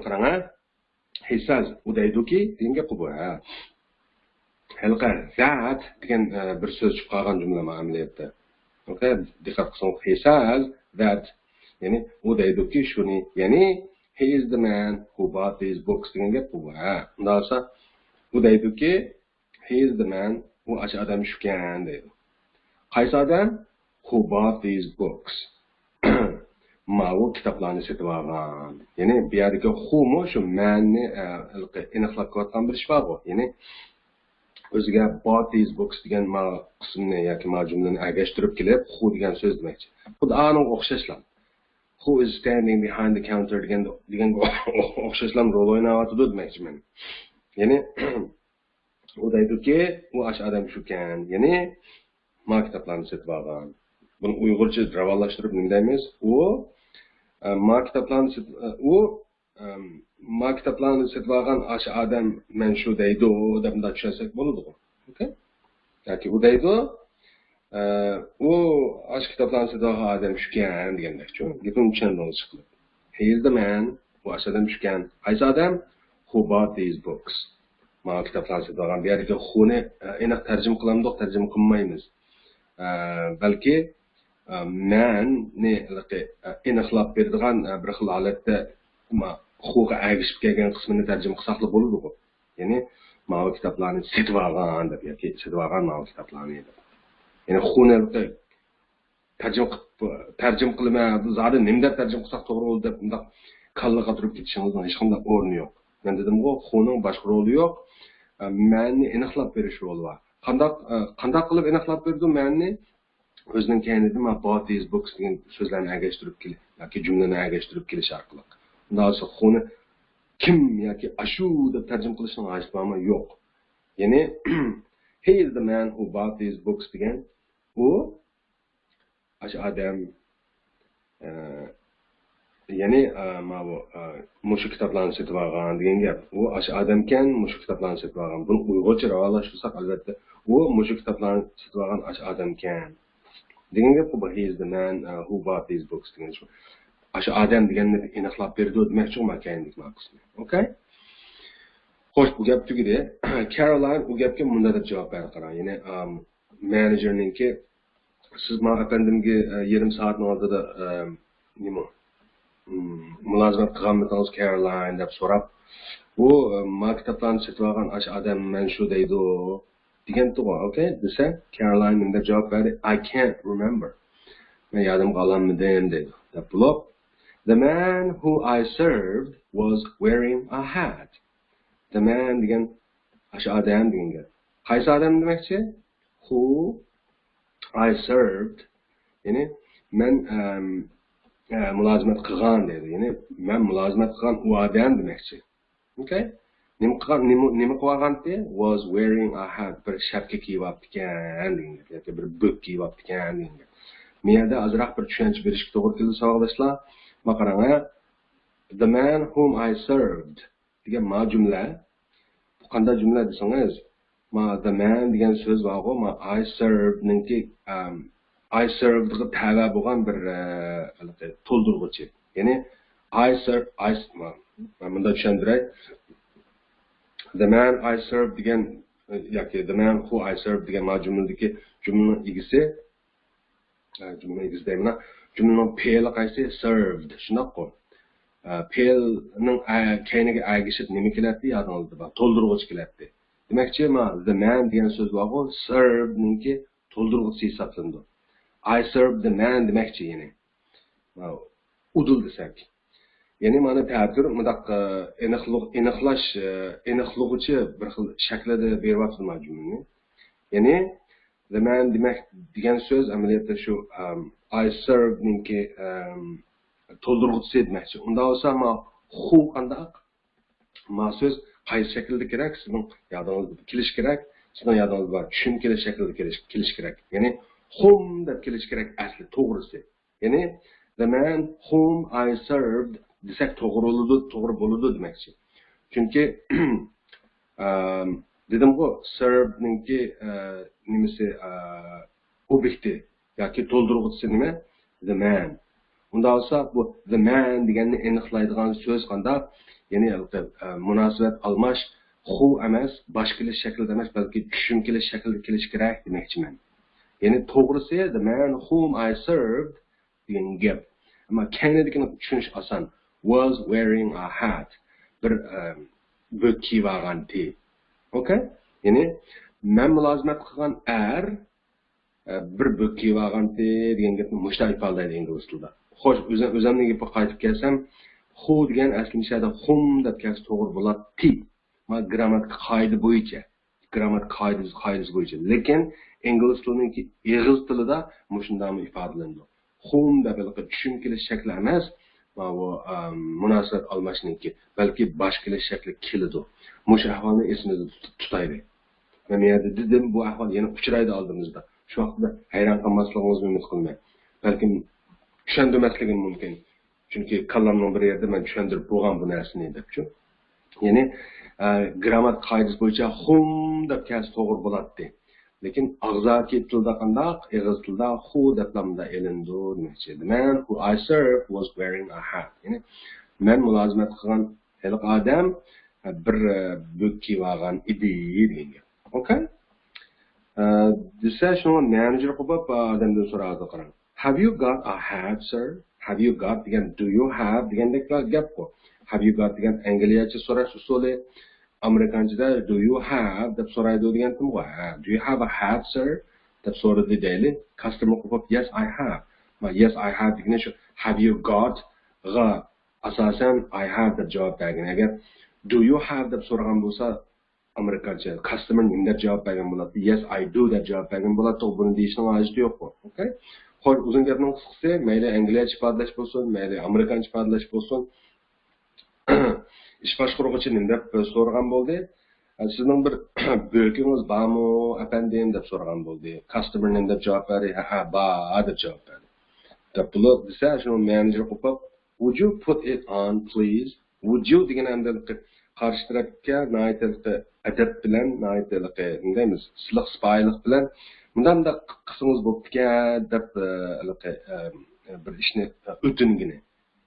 قاراڭ، ھە. He says، ئۇ دەيدۇكى، دېگەن گەپقۇ بۇ، ھە. ھېلىقى that دېگەن، ئە، بىر سۆز چىقىپ قالغان جۈملە ما ئەمەلىيەتتە. ئوكەي، دىققەت قىلسىڭىز، he says that، يەنى ئۇ دەيدۇكى شۇنى، يەنى he is the man who bought these books دېگەن گەپقۇ بۇ، ھە. ئۇنداق بولسا، ئۇ دەيدۇكى، He is the man، ئۇ ئاشۇ ئادەم شۇكەن دەيدۇ. قايسى ئادەم؟ Who bought these books؟ ماۋۇ كىتابلارنى سېتىۋالغان. يەنى بۇ يەردىكى who مۇ شۇ man نى، ئە، ئېنىقلاپ كېلىۋاتقان بىر ئىش بارغۇ. يەنى ئۆزىگە bought these books دېگەن ما قىسىمنى ياكى ما جۈملىنى ئەگەشتۈرۈپ كېلىپ who دېگەن سۆز دېمەكچى. خۇددى ئانىڭغا ئوخشاشلا. Who is standing behind the counter دېگەن، دېگەنگە ئوخشاشلا رول ئويناۋاتىدۇ دېمەكچىمەن. يەنى ئۇ دەيدۇكى، ئۇ ئاشۇ ئادەم شۇكەن، يەنى ما كىتابلارنى سېتىپ ئالغان. بۇنى ئۇيغۇرچە راۋانلاشتۇرۇپ نېمە دەيمىز؟ ئۇ، ئە، ما كىتابلارنى سېتىپ، ئە، ئۇ، ئەم، ما كىتابلارنى سېتىپ ئالغان ئاشۇ ئادەم مەن شۇ دەيدۇ، دەپ مۇنداق چۈشەنسەك بولىدىغۇ. ئوكەي؟ ياكى ئۇ دەيدۇ، ئە، ئۇ ئاشۇ كىتابلارنى سېتىپ ئالغان ئادەم شۇكەن دېگەندەكچۇ. گېپىمنى چۈشەندىڭىز ئىشقىلىپ. He is the man، ئۇ ئاشۇ ئادەم شۇكەن. قايسى ئادەم؟ Who bought these books؟ ماڭا كىتابلارنى سېتىپ ئالغان. بۇ يەردىكى who نى، ئە، ئېنىق تەرجىمە قىلامدۇق، تەرجىمە قىلمايمىز. ئە، بەلكى، ئە، man نى، ئە، ئېنىقلاپ بېرىدىغان، ئە، بىر خىل ھالەتتە، ما، who غا ئەگىشىپ كەلگەن قىسمىنى تەرجىمە قىلساقلا بولىدىغۇ. يەنى ماۋۇ كىتابلارنى سېتىپ ئالغان دەپ ياكى سېتىپ ئالغان ماۋۇ كىتابلارنى دەپ. يەنى who نى تەرجىمە قىلىپ، تەرجىمە قىلىمەن، بۇ زادى نېمە دەپ تەرجىمە قىلساق توغرا بولىدۇ دەپ مۇنداق كاللا قاتۇرۇپ كېتىشىڭىزنىڭ ھېچقانداق ئورنى يوق. مەن دېدىمغۇ، who نىڭ باشقا رولى يوق. ئە، man نى ئېنىقلاپ بېرىش رولى بار. قانداق، ئە، قانداق قىلىپ ئېنىقلاپ بېرىدۇ man نى؟ ئۆزىنىڭ كەينىدىن ما bought these books دېگەن سۆزلەرنى ئەگەشتۈرۈپ كېلىش ياكى جۈملىنى ئەگەشتۈرۈپ كېلىش ئارقىلىق. ئۇنداق بولسا who نى كىم ياكى ئاشۇ دەپ تەرجىمە قىلىشنىڭ ھاجىتى بارمۇ؟ يوق. يەنى he is the man who bought these books دېگەن ئۇ ئاشۇ ئادەم، ئە، يەنى، ئە، ماۋۇ، ئە، مۇشۇ كىتابلارنى سېتىۋالغان دېگەن گەپ. ئۇ ئاشۇ ئادەمكەن، مۇشۇ كىتابلارنى سېتىۋالغان. بۇنى ئۇيغۇرچە راۋانلاشتۇرساق، ئەلۋەتتە، ئۇ مۇشۇ كىتابلارنى سېتىۋالغان ئاشۇ ئادەمكەن دېگەن گەپ. بۇ، he is the man, uh, who bought these books دېگەن شۇ. ئاشۇ ئادەم دېگەننى ئېنىقلاپ بېرىدۇ دېمەكچى، مانا كەينىدىكى مانا قىسمى. ئوكەي؟ خوش، بۇ گەپ تۈگىدى. كارولين ئۇ گەپكە مۇنداق دەپ جاۋاب بەردى، قاراڭ. يەنى، ئەم، مېنېجېرنىڭكى، سىز ماڭا ئەپەندىمگە، ئە، يېرىم سائەتنىڭ ئالدىدا، ئە، نېمە، م، مۇلازىمەت قىلغانمىدىڭىز كارولين دەپ سوراپ، بۇ، ئە، ما كىتابلارنى سېتىۋالغان ئاشۇ ئادەم مەن شۇ دەيدۇ دېگەنتىغۇ، ئوكەي دېسە، كارولين نېمە دەپ جاۋاب بەردى؟ I can't remember. مەن يادىمغا ئالالمىدىم دەيدۇ. دەپ بولۇپ، The man who I served was wearing a hat. The man دېگەن ئاشۇ ئادەم دېگەن گەپ. قايسى ئادەم دېمەكچى؟ Who I served، يەنى مەن، ئەم، ئە، مۇلازىمەت قىلغان دەيدۇ. يەنى مەن مۇلازىمەت قىلغان ئۇ ئادەم دېمەكچى. ئوكەي؟ نېمە قىلغان، نېمە، نېمە قىلىۋالغانتى؟ Was wearing a hat. بىر شەپكە كىيىۋاپتىكەن دېگەن گەپ. ياكى بىر بۆك كىيىۋاپتىكەن دېگەن گەپ. بۇ يەردە ئازراق بىر چۈشەنچە بېرىشكە توغرا كېلىدۇ، ساۋاقداشلار. ما قاراڭ، ھە. The man whom I served دېگەن ما جۈملە. بۇ قانداق جۈملە دېسىڭىز، ما the man دېگەن سۆز بارغۇ، ما I served نىڭكى، ئەم، I served غا تەۋە بولغان بىر، ئە، ھېلىقى تولدۇرغۇچى. يەنى I serve، I، ما، مەن مۇنداق چۈشەندۈرەي. The man I served دېگەن، ياكى the man who I served دېگەن ما جۈملىدىكى جۈملىنىڭ ئىگىسى، ئە، جۈملىنىڭ ئىگىسى دەيمەن، جۈملىنىڭ پېئىلى قايسى؟ Served، شۇنداققۇ؟ ئە، پېئىلنىڭ، ئە، كەينىگە ئەگىشىپ نېمە كېلەتتى؟ يادىڭىزدا بار، تولدۇرغۇچ كېلەتتى. دېمەكچى، ما the man دېگەن سۆز بارغۇ، served نىڭكى تولدۇرغۇچىسى ھېسابلىنىدۇ. I served the man دېمەكچى يەنى. ما ئۇدۇل دېسەك. يەنى مانا تەتۈر مۇنداق، ئېنىقلىق، ئېنىقلاش، ئېنىقلىغۇچى بىر خىل شەكىلدە بېرىۋاتىدۇ ما جۈملىنى. يەنى the man دېمەك، دېگەن سۆز ئەمەلىيەتتە شۇ، ئەم، I served نىڭكى، ئەم، تولدۇرغۇچىسى دېمەكچى. ئۇنداق بولسا ما who قانداق؟ ما سۆز قايسى شەكىلدە كېرەك؟ سىزنىڭ يادىڭىزدا كېلىشى كېرەك. سىزنىڭ يادىڭىزدا بار چۈشۈم كېلىش شەكلىدە كېلىش، كېلىشى كېرەك. يەنى whom دەپ كېلىشى كېرەك ئەسلى، توغرىسى. يەنى the man whom I served دېسەك توغرا بولىدۇ، توغرا بولىدۇ دېمەكچى. چۈنكى، ئەم، دېدىمغۇ، served نىڭكى، ئە، نېمىسى، ئە، ئوبيېكتى ياكى تولدۇرغۇچىسى نېمە؟ The man. ئۇنداق بولسا، بۇ the man دېگەننى ئېنىقلايدىغان سۆز قانداق؟ يەنى، ئە، مۇناسىۋەت ئالماش who ئەمەس، باش كېلىش شەكلىدە ئەمەس، بەلكى چۈشۈم كېلىش شەكلىدە كېلىشى كېرەك دېمەكچىمەن. يەنى توغرىسى، the man whom I served دېگەن گەپ. ئەمما كەينىدىكىنى چۈشىنىش ئاسان. Was wearing a hat. بىر، ئە، بۆك كىيىۋالغانتى. ئوكەي؟ يەنى مەن مۇلازىمەت قىلغان ئەر، ئە، بىر بۆك كىيىۋالغانتى دېگەن گەپنى مۇشۇنداق ئىپادىلەيدۇ ئىنگلىز تىلىدا. خوش، ئۆزۈم، ئۆزۈمنىڭ گېپىگە قايتىپ كەلسەم، who دېگەن ئەسلى مۇشۇ يەردە whom دەپ كەلسە توغرا بولاتتى. مانا گرامماتىكا قائىدە بويىچە، گرامماتىكا قائىدىسى، قائىدىسى بويىچە. لېكىن ئىنگلىز تىلىنىڭكى ئېغىز تىلىدا مۇشۇنداقمۇ ئىپادىلىنىدۇ. Whom دەپ ھېلىقى چۈشۈم كېلىش شەكلى ئەمەس، ماۋۇ، ئەم، مۇناسىۋەت ئالماشنىڭكى، بەلكى باش كېلىش شەكلى كېلىدۇ. مۇشۇ ئەھۋالنى ئېسىمىزدە تۇت-، تۇتايلى. مەن بۇ يەردە دېدىم، بۇ ئەھۋال يەنە ئۇچرايدۇ ئالدىمىزدا. شۇ ۋاقىتتا ھەيران قالماسلىقىڭىزنى ئۈمىد قىلىمەن. بەلكىم چۈشەندۈرمەسلىكىم مۇمكىن. چۈنكى كاللامنىڭ بىر يېرىدە مەن چۈشەندۈرۈپ بولغان بۇ نەرسىنى دەپچۇ. يەنى، ئە، گرامماتىكا قائىدىسى بويىچە whom دەپ كەلسە توغرا بولاتتى. لېكىن ئاغزاكى تىلدا قانداق؟ ئېغىز تىلدا who دەپلا مۇنداق ئېلىنىدۇ دېمەكچى. The man who I served was wearing a hat. يەنى مەن مۇلازىمەت قىلغان ھېلىقى ئادەم، ئە، بىر، ئە، بۆك كىيىۋالغان ئىدى دېگەن گەپ. ئوكەي؟ ئە، دېسە، شۇنىڭغا مېنېجېر قوپۇپ ئادەمدىن سورايدۇ، قاراڭ. Have you got a hat, sir? Have you got دېگەن do you have دېگەندەك گەپقۇ. Have you got دېگەن ئەنگلىيەچە سوراش ئۇسۇلى، ئامېرىكانچىدا do you have دەپ سورايدۇ دېگەنتىمغۇ. ھە، do you have a hat, sir؟ دەپ سورىدى دەيلى. كاستمېر قوپۇپ yes, I have. ما yes, I have دېگىنى شۇ have you got غا ئاساسەن I have دەپ جاۋاب بەرگەن. ئەگەر do you have دەپ سورىغان بولسا، ئامېرىكانچە كاستمېر نېمە دەپ جاۋاب بەرگەن بولاتتى؟ Yes, I do دەپ جاۋاب بەرگەن بولاتتى. بۇنى دېيىشنىڭ ھاجىتى يوققۇ. ئوكەي؟ خوش، ئۇزۇن گەپنىڭ قىسقىسى، مەيلى ئەنگلىيەچە ئىپادىلەش بولسۇن، مەيلى ئامېرىكانچە ئىپادىلەش بولسۇن، ئىش باشقۇرغۇچى نېمە دەپ سورىغان بولدى؟ «سىزنىڭ بىر بۆكىڭىز بارمۇ، ئەپەندىم؟» دەپ سورىغان بولدى. كاستمېر نېمە دەپ جاۋاب بەردى؟ «ھەئە، بار» دەپ جاۋاب بەردى. دەپ بولۇپ دېسە، شۇنىڭ مېنېجېر قوپۇپ، Would you put it on, please? Would you دېگەن ئەمدى قارشى تەرەپكە ناھايىتى ئەدەپ بىلەن، ناھايىتى، نېمە دەيمىز، سىلىق سىپايىلىق بىلەن مۇنداق قىلسىڭىز بوپتىكەن دەپ، بىر ئىشنى ئۆتۈنگىنى،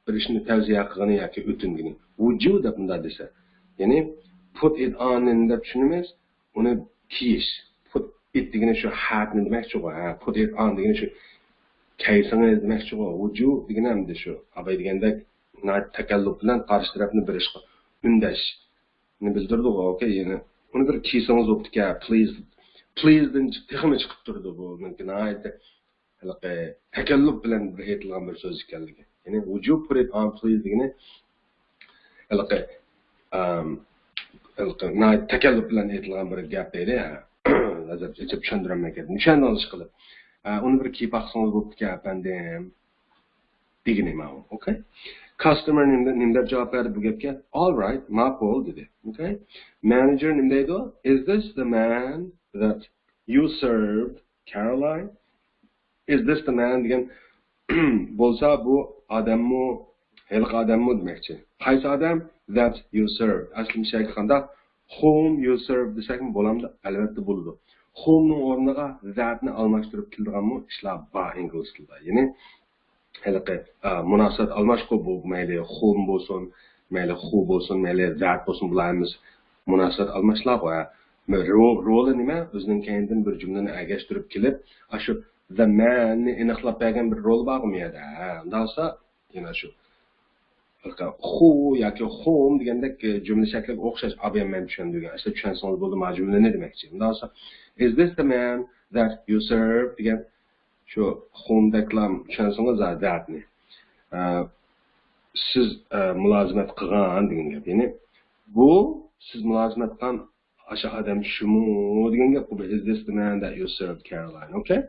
بىر ئىشنى تەۋسىيە قىلغىنى ياكى ئۆتۈنگىنى. Would you دەپ مۇنداق دېسە. يەنى put it on نى دەپ چۈشىنىمىز، ئۇنى كىيىش. Put it دېگىنى شۇ hat نى دېمەكچىغۇ. ھە، put it on دېگىنى شۇ كەيسىڭىز دېمەكچىغۇ. Would you دېگىنى ئەمدى شۇ ئاباي دېگەندەك ناھايىتى تەكەللۇپ بىلەن قارشى تەرەپنى بىر ئىشقا ئۈندەشنى بىلدۈرىدىغۇ. ئوكەي، يەنى ئۇنى بىر كىيسىڭىز بوپتىكەن، please، please دىن تېخىمۇ چىقىپ تۇرىدۇ بۇ. ناھايىتى ھېلىقى تەكەللۇپ بىلەن بىر ئېيتىلغان بىر سۆز ئىكەنلىكى. يەنى would you put it on please دېگىنى ھېلىقى، ئام، ھېلىقى ناھايىتى تەكەللۇپ بىلەن ئېيتىلغان بىر گەپ دەيلى. ھە. ھازىر ئېچىپ چۈشەندۈرەلمەيكەن. چۈشەندىڭىز ئىشقىلىپ. ئە، ئۇنى بىر كىيىپ باقسىڭىز بوپتىكەن ئەپەندىم. دېگىنى ماۋۇ. ئوكەي. Customer نېمە، نېمە دەپ جاۋاب بەردى بۇ گەپكە؟ All right، ماقۇل دېدى. ئوكەي. Manager نېمە دەيدۇ؟ Is this the man that you served, Caroline? Is this the man دېگەن بولسا بۇ ئادەممۇ، ھېلىقى ئادەممۇ دېمەكچى. قايسى ئادەم؟ That you served. ئەسلى مۇشۇ يەرگە قانداق؟ Whom you served دېسەكمۇ بولامدۇ؟ ئەلۋەتتە بولىدۇ. Whom نىڭ ئورنىغا that نى ئالماشتۇرۇپ كېلىدىغانمۇ ئىشلار بار ئىنگلىز تىلىدا. يەنى ھېلىقى، ئا، مۇناسىۋەت ئالماشقۇ بۇ، مەيلى whom بولسۇن، مەيلى who بولسۇن، مەيلى that بولسۇن، بۇلار ھەممىسى مۇناسىۋەت ئالماشلارغۇ. ھە. رو-، رولى نېمە؟ ئۆزىنىڭ كەينىدىن بىر جۈملىنى ئەگەشتۈرۈپ كېلىپ، ئاشۇ the man نى ئېنىقلاپ بەرگەن بىر رول بارغۇ بۇ يەردە. ھە، ئۇنداق بولسا، يەنە شۇ who ياكى whom دېگەندەك، ئە، جۈملە شەكلىگە ئوخشاش، ئابايام مەن چۈشەندۈرگەن. ئەسلى چۈشەنسىڭىز بولدى، ما جۈملىنى دېمەكچى. ئۇنداق بولسا، is this the man that you served دېگەن شۇ whom دەكلا چۈشەنسىڭىز، ھە، that نى. ئە، سىز، ئە، مۇلازىمەت قىلغان دېگەن گەپ. يەنى بۇ سىز مۇلازىمەت قىلغان ئاشۇ ئادەم شۇمۇ دېگەن گەپ بۇ. Is this the man that you served, Caroline? Okay?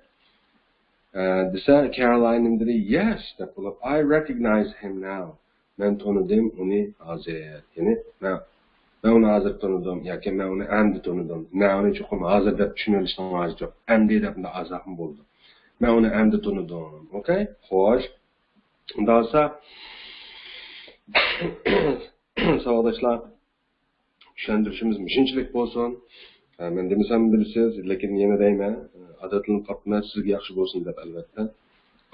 ئە، دېسە، Caroline نېمە دېدى؟ Yes دەپ بولۇپ، I recognize him now. مەن تونۇدۇم ئۇنى ھازىر. يەنى مەن، مەن ئۇنى ھازىر تونۇدۇم ياكى مەن ئۇنى ئەمدى تونۇدۇم. Now نى چوقۇم ھازىر دەپ چۈشىنىۋېلىشنىڭ ھاجىتى يوق. ئەمدى دەپ مۇنداق ئازراقمۇ بولىدۇ. مەن ئۇنى ئەمدى تونۇدۇم. ئوكەي؟ خوش. ئۇنداق بولسا، ساۋاقداشلار، چۈشەندۈرۈشىمىز مۇشۇنچىلىك بولسۇن. ئە، مەن دېمىسەم بىلىسىز، لېكىن يەنە دەيمەن، ئادەتلىنىپ قاپتىمەن، سىزگە ياخشى بولسۇن دەپ، ئەلۋەتتە.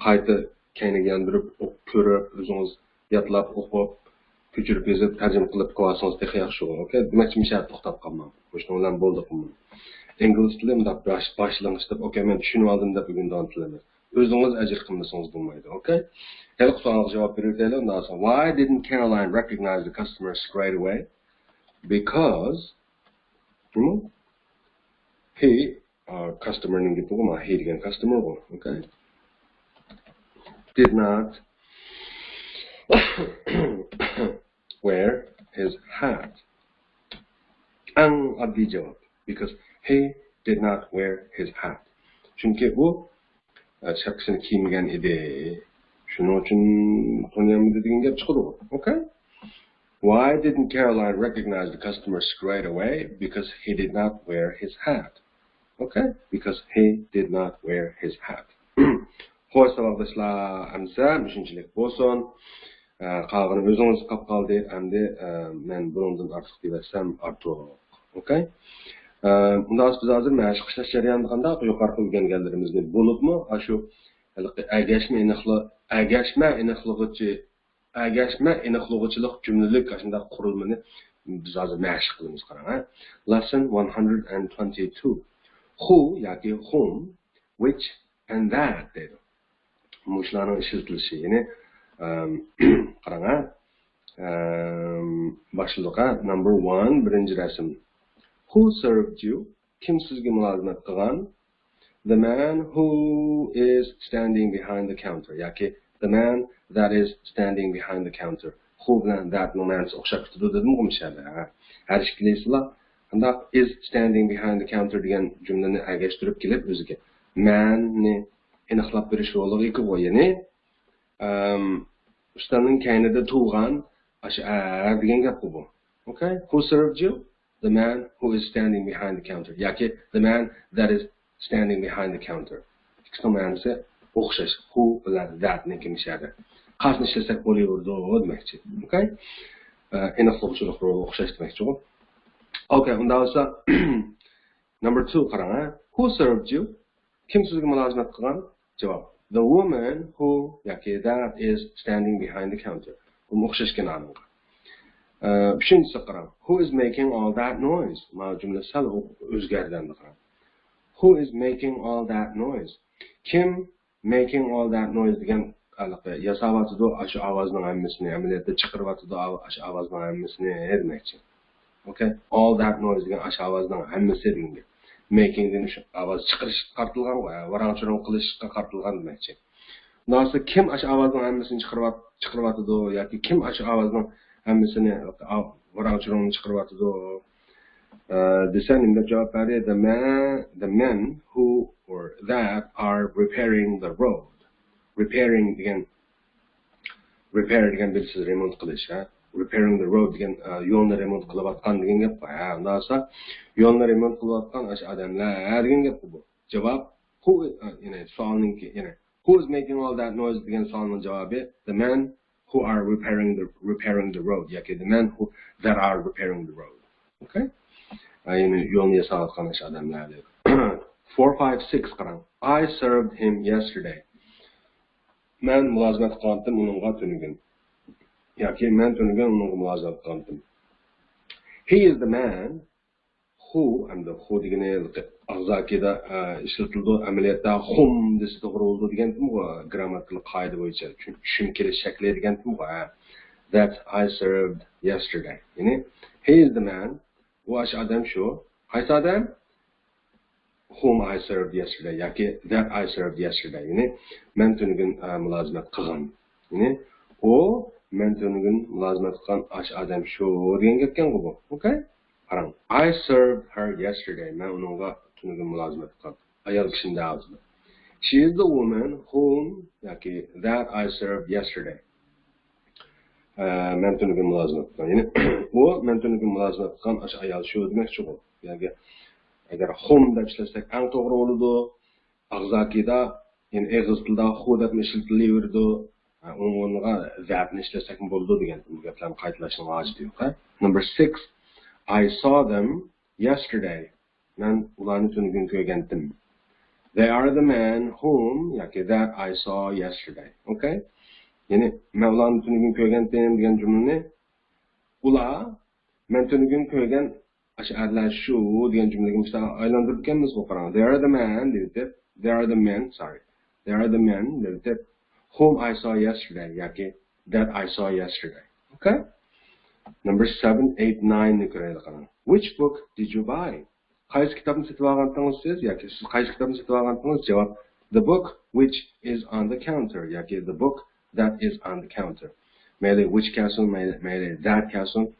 قايتا كەينىگە ياندۇرۇپ، ئوقۇپ كۆرۈپ، ئۆزىڭىز يادلاپ، ئوقۇپ، كۆچۈرۈپ يېزىپ، تەرجىمە قىلىپ قويسىڭىز تېخى ياخشىغۇ. ئوكەي، دېمەكچى، مۇشۇ يەردە توختاپ قالماڭ. مۇشۇنىڭ بىلەن بولدى قىلماڭ. ئىنگلىز تىلى مۇنداق باش-، باشلىنىش دەپ، ئوكەي، مەن چۈشىنىۋالدىم دەپ ئۆگىنىدىغان تىل ئەمەس. ئۆزىڭىز ئەجىر قىلمىسىڭىز بولمايدۇ. ئوكەي؟ ھېلىقى سوئالغا جاۋاب بېرىۋېتەيلى. ئۇنداق بولسا، Why didn't Caroline recognize the customer straight away? Because، hmm, he، ئا، customer نىڭ گېپىغۇ، مانا he دېگەن customer غۇ. ئوكەي؟ Did not wear his hat. ئەڭ ئاددىي جاۋاب. Because he did not wear his hat. چۈنكى ئۇ، ئە، شەپكىسىنى كىيمىگەن ئىدى. شۇنىڭ ئۈچۈن تونۇيالمىدى دېگەن گەپ چىقىدىغۇ. ئوكەي؟ Why didn't Caroline recognize the customer straight away? Because he did not wear his hat. Okay? Because he did not wear his hat. خوش، ساۋاقداشلار، ئەمسە مۇشۇنچىلىك بولسۇن. ئە، قالغىنى ئۆزىڭىز قاپ قالدى. ئەمدى، ئە، مەن بۇنىڭدىن ئارتۇق دېيىۋەتسەم ئارتۇق. ئوكەي؟ ئە، ئۇنداق بولسا بىز ھازىر مەشىق ئىشلەش جەريانىدا قانداق يۇقىرىقى ئۆگەنگەنلىرىمىزنى، بولۇپمۇ ئاشۇ ھېلىقى ئەگەشمە ئېنىقلى-، ئەگەشمە ئېنىقلىغۇچى، ئەگەشمە ئېنىقلىغۇچىلىق جۈملىلىك ئاشۇنداق قۇرۇلمىنى بىز ھازىر مەشىق قىلىمىز، قاراڭ، ھە. Lesson one hundred and twenty-two. Who ياكى whom، which and that دەيدۇ. مۇشۇلارنىڭ ئىشلىتىلىشى. يەنى، ئەم، قاراڭ، ھە. ئەم، باشلىدۇق، ھە. Number one، بىرىنچى رەسىم. Who served you? كىم سىزگە مۇلازىمەت قىلغان؟ The man who is standing behind the counter ياكى the man that is standing behind the counter. Who بىلەن that نىڭ مەنىسى ئوخشاپ كېتىدۇ دېدىمغۇ مۇشۇ يەردە. ھەر ئىككىلىسىلا قانداق is standing behind the counter دېگەن جۈملىنى ئەگەشتۈرۈپ كېلىپ ئۆزىگە man نى ئېنىقلاپ بېرىش رولىغا ئىگىغۇ. يەنى، ئەم، ئۈستەلنىڭ كەينىدە تۇرغان ئاشۇ ئەر دېگەن گەپقۇ بۇ. Okay? Who served you? The man who is standing behind the counter ياكى the man that is standing behind the counter. ئىككىسىنىڭ مەنىسى ئوخشاش. Who بىلەن that نىڭكى مۇشۇ يەردە. قايسىنى ئىشلەتسەك بولۇۋېرىدۇ دېمەكچى. ئوكەي؟ ئېنىقلىغۇچىلىق رولى ئوخشاش دېمەكچىغۇ. ئوكەي، ئۇنداق بولسا، number two قاراڭ، ھە. Who served you? كىم سىزگە مۇلازىمەت قىلغان؟ جاۋاب، the woman who ياكى that is standing behind the counter. بۇمۇ ئوخشاشكەن ئانىڭغا. ئە، ئۈچىنچىسى قاراڭ. Who is making all that noise? مانا جۈملە سەل ئۆزگەردى ئەمدى قاراڭ. Who is making all that noise? كىم making all that noise دېگەن ھېلىقى ياساۋاتىدۇ، ئاشۇ ئاۋازنىڭ ھەممىسىنى، ئەمەلىيەتتە چىقىرىۋاتىدۇ، ئاشۇ ئاۋازنىڭ ھەممىسىنى دېمەكچى. ئوكەي؟ All that noise دېگەن ئاشۇ ئاۋازنىڭ ھەممىسى دېگەن گەپ. Making دېگەن شۇ ئاۋاز چىقىرىشقا قارىتىلغانغۇ، ھە، ۋاراڭ-چۇرۇڭ قىلىشقا قارىتىلغان دېمەكچى. ئۇنداقتا كىم ئاشۇ ئاۋازنىڭ ھەممىسىنى چىقىرىۋات-، چىقىرىۋاتىدۇ ياكى كىم ئاشۇ ئاۋازنىڭ ھەممىسىنى، ئا، ۋاراڭ-چۇرۇڭنى چىقىرىۋاتىدۇ؟ ئە، دېسە، نېمە دەپ جاۋاب بەردى؟ The man, the men who or that are repairing the road. Repairing دېگەن، repair دېگەن بىلىسىز، رېمونت قىلىش، ھە؟ Repairing the road دېگەن، ئە، يولنى رېمونت قىلىۋاتقان دېگەن گەپ. ھە، ئۇنداق بولسا يولنى رېمونت قىلىۋاتقان ئاشۇ ئادەملەر دېگەن گەپقۇ بۇ. جاۋاب، who، ئە، يەنى سوئالنىڭكى، يەنى who is making all that noise دېگەن سوئالنىڭ جاۋابى the men who are repairing the, repairing the road ياكى the men who, that are repairing the road. ئوكەي؟ ئە، يەنى يولنى ياساۋاتقان ئاشۇ ئادەملەر دەيدۇ. Four, five, six قاراڭ. I served him yesterday. مەن مۇلازىمەت قىلغانتىم ئۇنىڭغا تۈنۈگۈن. ياكى مەن تۈنۈگۈن ئۇنىڭغا مۇلازىمەت قىلغانتىم. He is the man who، ئەمدى who دېگىنى ئاغزاكىدا، ئە، ئىشلىتىلىدۇ. ئەمەلىيەتتە whom دېسە توغرا بولىدۇ دېگەنتىمغۇ، گرامماتىكىلىق قائىدە بويىچە چۈشۈم كېلىش شەكلى دېگەنتىمغۇ، ھە. That I served yesterday. يەنى he is the man، ئۇ ئاشۇ ئادەم شۇ. قايسى ئادەم؟ Whom I served yesterday ياكى that I served yesterday. يەنى مەن تۈنۈگۈن، ئە، مۇلازىمەت قىلغان. يەنى ئۇ مەن تۈنۈگۈن مۇلازىمەت قىلغان ئاشۇ ئادەم شۇ دېگەن گەپكەنغۇ بۇ. ئوكەي؟ قاراڭ. I served her yesterday. مەن ئۇنىڭغا تۈنۈگۈن مۇلازىمەت قىلغان. ئايال كىشىنىڭ ئاۋازىدا. She is the woman whom ياكى that I served yesterday. ئە، مەن تۈنۈگۈن مۇلازىمەت قىلغان. يەنى ئۇ مەن تۈنۈگۈن مۇلازىمەت قىلغان ئاشۇ ئايال شۇ دېمەكچىغۇ. يەنى ئەگەر whom دەپ ئىشلەتسەك ئەڭ توغرا بولىدۇ. ئاغزاكىدا، يەنى ئېغىز تىلدا who دەپمۇ ئىشلىتىلىۋېرىدۇ. ھە، ئۇنىڭغا that نى ئىشلەتسەكمۇ بولىدۇ دېگەن بۇ گەپلەرنى قايتىلاشنىڭ ھاجىتى يوق. ھە؟ Number six. I saw them yesterday. مەن ئۇلارنى تۈنۈگۈن كۆرگەنتىم. They are the men whom ياكى that I saw yesterday. ئوكەي؟ يەنى مەن ئۇلارنى تۈنۈگۈن كۆرگەنتىم دېگەن جۈملىنى ئۇلار مەن تۈنۈگۈن كۆرگەن ئاشۇ ئەرلەر شۇ دېگەن جۈملىگە مۇشۇنداق ئايلاندۇرۇپكەنمىزغۇ، قاراڭ. They are the men دەۋېتىپ، they are the men, sorry. They are the men دەۋېتىپ، whom I saw yesterday ياكى that I saw yesterday. ئوكەي؟ Number seven, eight, nine نى كۆرەيلى، قاراڭ. Which book did you buy? قايسى كىتابنى سېتىۋالغانتىڭىز سىز ياكى سىز قايسى كىتابنى سېتىۋالغانتىڭىز؟ جاۋاب، the book which is on the counter ياكى the book that is on the counter. مەيلى which كەلسۇن، مەيلى، مەيلى that كەلسۇن.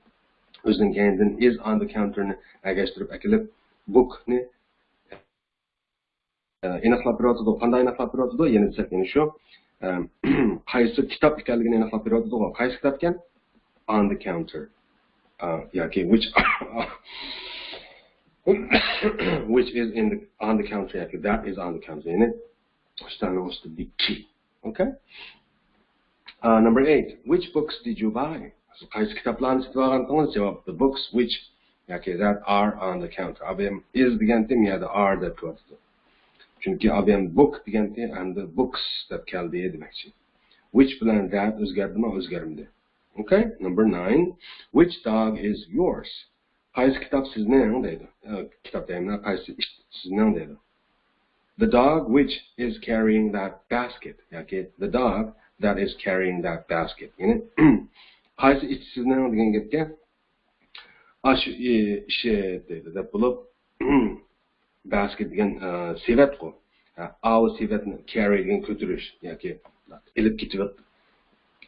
ئۆزىنىڭ كەينىدىن is on the counter نى ئەگەشتۈرۈپ ئەكېلىپ، book نى، ئە، ئېنىقلاپ بېرىۋاتىدۇ. قانداق ئېنىقلاپ بېرىۋاتىدۇ؟ يەنە دېسەك، يەنە شۇ، ئە، قايسى كىتاب ئىكەنلىكىنى ئېنىقلاپ بېرىۋاتىدۇغۇ. قايسى كىتاب ئىكەن؟ On the counter. ئە، ياكى which، which is in the, on the counter ياكى that is on the counter. يەنى ئۈستەلنىڭ ئۈستىدىكى. ئوكەي؟ ئە، number eight. Which books did you buy? سىز قايسى كىتابلارنى سېتىۋالغانتىڭىز؟ جاۋاب، the books which ياكى that are on the counter. ئابىم is دېگەنتى، مۇ يەردە are دەپ كېلىۋاتىدۇ. چۈنكى ئابىم book دېگەنتى، ئەمدى books دەپ كەلدى دېمەكچى. Which بىلەن that ئۆزگەردىمۇ؟ ئۆزگەرمىدى. ئوكەي؟ Number nine. Which dog is yours? قايسى كىتاب سىزنىڭ دەيدۇ. ئە، كىتاب دەيمەن، قايسى ئىت سىزنىڭ دەيدۇ. The dog which is carrying that basket ياكى the dog that is carrying that basket. يەنى قايسى ئىت سىزنىڭ دېگەن گەپكە ئاشۇ ئىشىت دەيدۇ دەپ بولۇپ، basket دېگەن، ئە، سېۋەتقۇ. ھە، ئاۋۇ سېۋەتنى carry دېگەن كۆتۈرۈش ياكى ئېلىپ كېتىۋات-،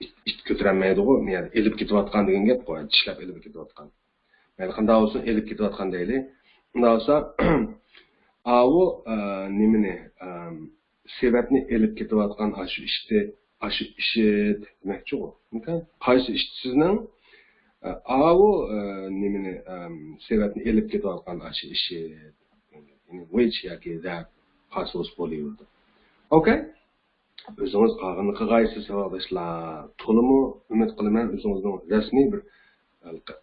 ئىت، ئىت كۆتۈرەلمەيدىغۇ، يەنى ئېلىپ كېتىۋاتقان دېگەن گەپقۇ، چىشلەپ ئېلىپ كېتىۋاتقان. مەيلى قانداق بولسۇن، ئېلىپ كېتىۋاتقان دەيلى. ئۇنداق بولسا، ئاۋۇ، ئە، نېمىنى، ئەم، سېۋەتنى ئېلىپ كېتىۋاتقان ئاشۇ ئىشتى، ئاشۇ ئىشىت دېمەكچىغۇ. ئوكەي؟ قايسى ئىشتى سىزنىڭ؟ ئە، ئاۋۇ، ئە، نېمىنى، ئەم، سېۋەتنى ئېلىپ كېتىۋاتقان ئاشۇ ئىشىت. يەنى which ياكى that قايسى بولسا بولۇۋېرىدۇ. ئوكەي؟ ئۆزىڭىز قالغىنىنى قىلغايسىز، ساۋاقداشلار. تولىمۇ ئۈمىد قىلىمەن، ئۆزىڭىزنىڭ رەسمىي بىر،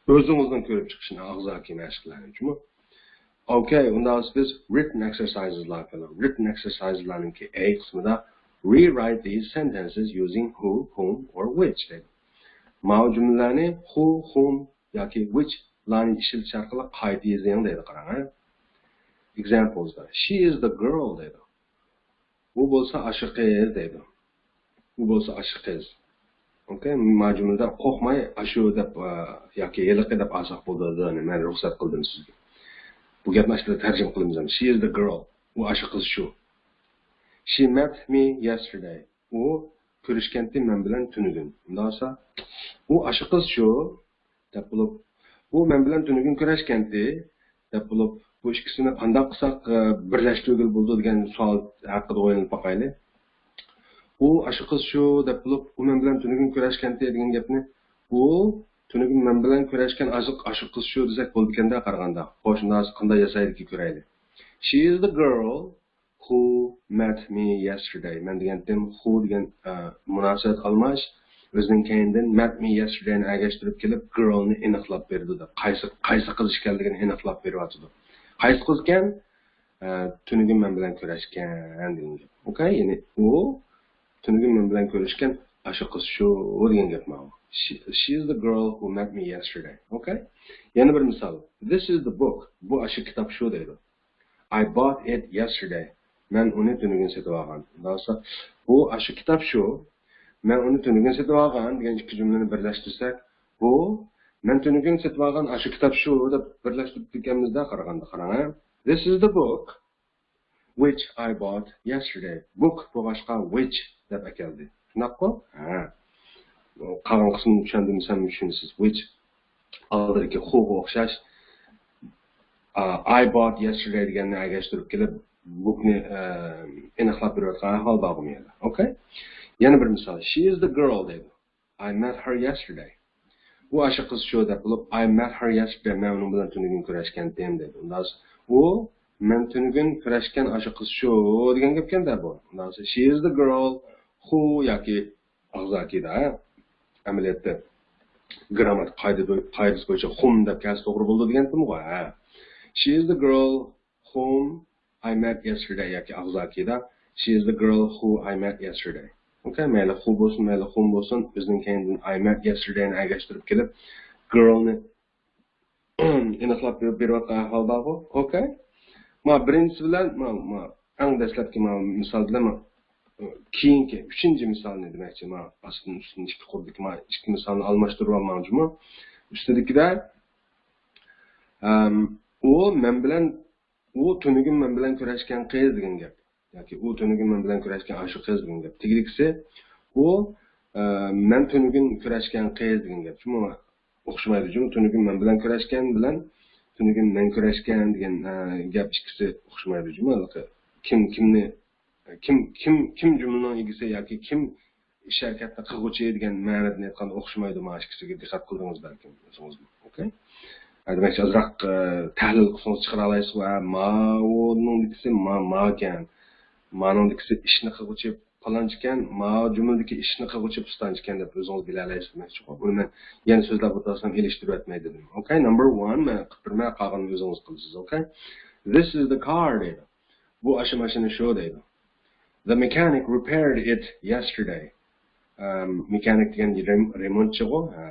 ئۆزىڭىزنىڭ كۆرۈپ چىقىشىنى ئاغزاكى مەشىقلەرنى، جۇمۇ. Okay، ئۇنداق بولسا بىز written exercises لارغا كېلىڭ. Written exercises لارنىڭكى A قىسمىدا rewrite these sentences using who, whom or which دەيدۇ. ماۋۇ جۈملىلەرنى who, whom ياكى which لارنى ئىشلىتىش ئارقىلىق قايتا يېزىڭ دەيدۇ، قاراڭ، ھە. Examples دا she is the girl دەيدۇ. ئۇ بولسا ئاشۇ قىز دەيدۇ. ئۇ بولسا ئاشۇ قىز. Okay، ما جۈملىدە قورقماي ئاشۇ دەپ، ئا، ياكى ھېلىقى دەپ ئالساق بولىدۇ، مەن رۇخسەت قىلدىم سىزگە. بۇ گەپنى ئاشۇنداق تەرجىمە قىلىمىز. She is the girl. ئۇ ئاشۇ قىز شۇ. She met me yesterday. ئۇ كۆرۈشكەنتى مەن بىلەن تۈنۈگۈن. ئۇنداق بولسا، ئۇ ئاشۇ قىز شۇ دەپ بولۇپ، ئۇ مەن بىلەن تۈنۈگۈن كۆرۈشكەنتى دەپ بولۇپ، بۇ ئىككىسىنى قانداق قىلساق، ئە، بىرلەشتۈرگىلى بولىدۇ دېگەن سوئال ھەققىدە ئويلىنىپ باقايلى. ئۇ ئاشۇ قىز شۇ دەپ بولۇپ، ئۇ مەن بىلەن تۈنۈگۈن كۆرۈشكەنتى دېگەن گەپنى، ئۇ تۈنۈگۈن مەن بىلەن كۆرۈشكەن ئاشۇ، ئاشۇ قىز شۇ دېسەك بولىدىكەندە قارىغاندا. خوش، ئۇنداق بولسا قانداق ياسايلىكى كۆرەيلى. She is the girl who met me yesterday. مەن دېگەنتىم who دېگەن، ئە، مۇناسىۋەت ئالماش، ئۆزىنىڭ كەينىدىن met me yesterday نى ئەگەشتۈرۈپ كېلىپ، girl نى ئېنىقلاپ بېرىدۇ دەپ. قايسى، قايسى قىز ئىكەنلىكىنى ئېنىقلاپ بېرىۋاتىدۇ. قايسى قىز ئىكەن؟ ئە، تۈنۈگۈن مەن بىلەن كۆرۈشكەن دېگەن گەپ. Okay، يەنى ئۇ تۈنۈگۈن مەن بىلەن كۆرۈشكەن ئاشۇ قىز شۇ دېگەن گەپ ماۋۇ. She, she is the girl who met me yesterday. Okay؟ يەنە بىر مىسال. This is the book. بۇ ئاشۇ كىتاب شۇ دەيدۇ. I bought it yesterday. مەن ئۇنى تۈنۈگۈن سېتىۋالغان. ئۇنداق بولسا، بۇ ئاشۇ كىتاب شۇ. مەن ئۇنى تۈنۈگۈن سېتىۋالغان دېگەن ئىككى جۈملىنى بىرلەشتۈرسەك، بۇ مەن تۈنۈگۈن سېتىۋالغان ئاشۇ كىتاب شۇ دەپ بىرلەشتۈرۈپتىكەنمىزدە قارىغاندا، قاراڭ، ھە. This is the book which I bought yesterday. Book بولغاچقا which دەپ ئەكەلدى. شۇنداققۇ؟ ھە. قالغان قىسمىنى چۈشەندۈرمىسەم چۈشىنىسىز. Which ئالدىدىكى who غا ئوخشاش. ئا، I bought yesterday دېگەننى ئەگەشتۈرۈپ كېلىپ، book نى، ئە، ئېنىقلاپ بېرىۋاتقان ئەھۋال بارغۇ بۇ يەردە. Okay؟ يەنە بىر مىسال. She is the girl دەيدۇ. I met her yesterday. ئۇ ئاشۇ قىز شۇ دەپ بولۇپ، I met her yesterday. مەن ئۇنىڭ بىلەن تۈنۈگۈن كۆرۈشكەنتىم دەيدۇ. ئۇنداق بولسا، ئۇ مەن تۈنۈگۈن كۆرۈشكەن ئاشۇ قىز شۇ دېگەن گەپكەندە بۇ. ئۇنداق بولسا، she is the girl who ياكى ئاغزاكىدا، ھە؟ ئەمەلىيەتتە گرامماتىك قائىدە، قائىدىسى بويىچە whom دەپ كەلسە توغرا بولىدۇ دېگەنتىمغۇ، ھە. She is the girl whom I met yesterday ياكى ئاغزاكىدا she is the girl who I met yesterday. Okay، مەيلى who بولسۇن، مەيلى whom بولسۇن، ئۆزىنىڭ كەينىدىن I met yesterday نى ئەگەشتۈرۈپ كېلىپ، girl نى ئېنىقلاپ بېرىپ بېرىۋاتقان ئەھۋال بارغۇ. Okay؟ ما بىرىنچىسى بىلەن، ما، ما ئەڭ دەسلەپكى ما مىسال بىلەن، ما كېيىنكى ئۈچىنچى مىسالنى دېمەكچى. ما ئاستىن ئۈستىن ئىككى قۇردىكى ما ئىككى مىسالنى ئالماشتۇرۇپ ئالماڭ جۇمۇ. ئۈستىدىكىدە، ئەم، ئۇ مەن بىلەن ئۇ تۈنۈگۈن مەن بىلەن كۆرۈشكەن قىز دېگەن گەپ. ياكى ئۇ تۈنۈگۈن مەن بىلەن كۆرۈشكەن ئاشۇ قىز دېگەن گەپ. تېگىدىكىسى ئۇ، ئە، مەن تۈنۈگۈن كۆرۈشكەن قىز دېگەن گەپ. شۇمۇ ئوخشىمايدۇ جۇمۇ. تۈنۈگۈن مەن بىلەن كۆرۈشكەن بىلەن تۈنۈگۈن مەن كۆرۈشكەن دېگەن، ئە، گەپ ئىككىسى ئوخشىمايدۇ جۇمۇ. كىم، كىمنى، كىم، كىم، كىم جۈملىنىڭ ئىگىسى ياكى كىم ئىش ھەرىكەتنى قىلغۇچى دېگەن مەنىدىن ئېيتقاندا ئوخشىمايدۇ. مانا ئىككىسىگە دىققەت قىلدىڭىز بەلكىم ئۆزىڭىزمۇ. Okay؟ ھە، دېمەكچى، ئازراق، ئە، تەھلىل قىلسىڭىز چىقىرالايسىز. ھە، ماۋۇنىڭدىكىسى ما، ماكەن. مانىڭدىكىسى ئىشنى قىلغۇچى پالانچىكەن، ماۋۇ جۈملىدىكى ئىشنى قىلغۇچى پۇستانچىكەن دەپ ئۆزىڭىز بىلەلەيسىز دېمەكچىغۇ. بۇنى مەن يەنە سۆزلەپ ئولتۇرسام ئېلىشتۇرۇۋەتمەي دېدىم. Okay، number one، مەن قىلىپ بېرىمەن، قالغىنىنى ئۆزىڭىز قىلىسىز. Okay؟ This is the car دەيدۇ. بۇ ئاشۇ ماشىنا شۇ دەيدۇ. The mechanic repaired it yesterday. ئەم، مېكانىك دېگەن رېم-، رېمونتچىغۇ. ھە.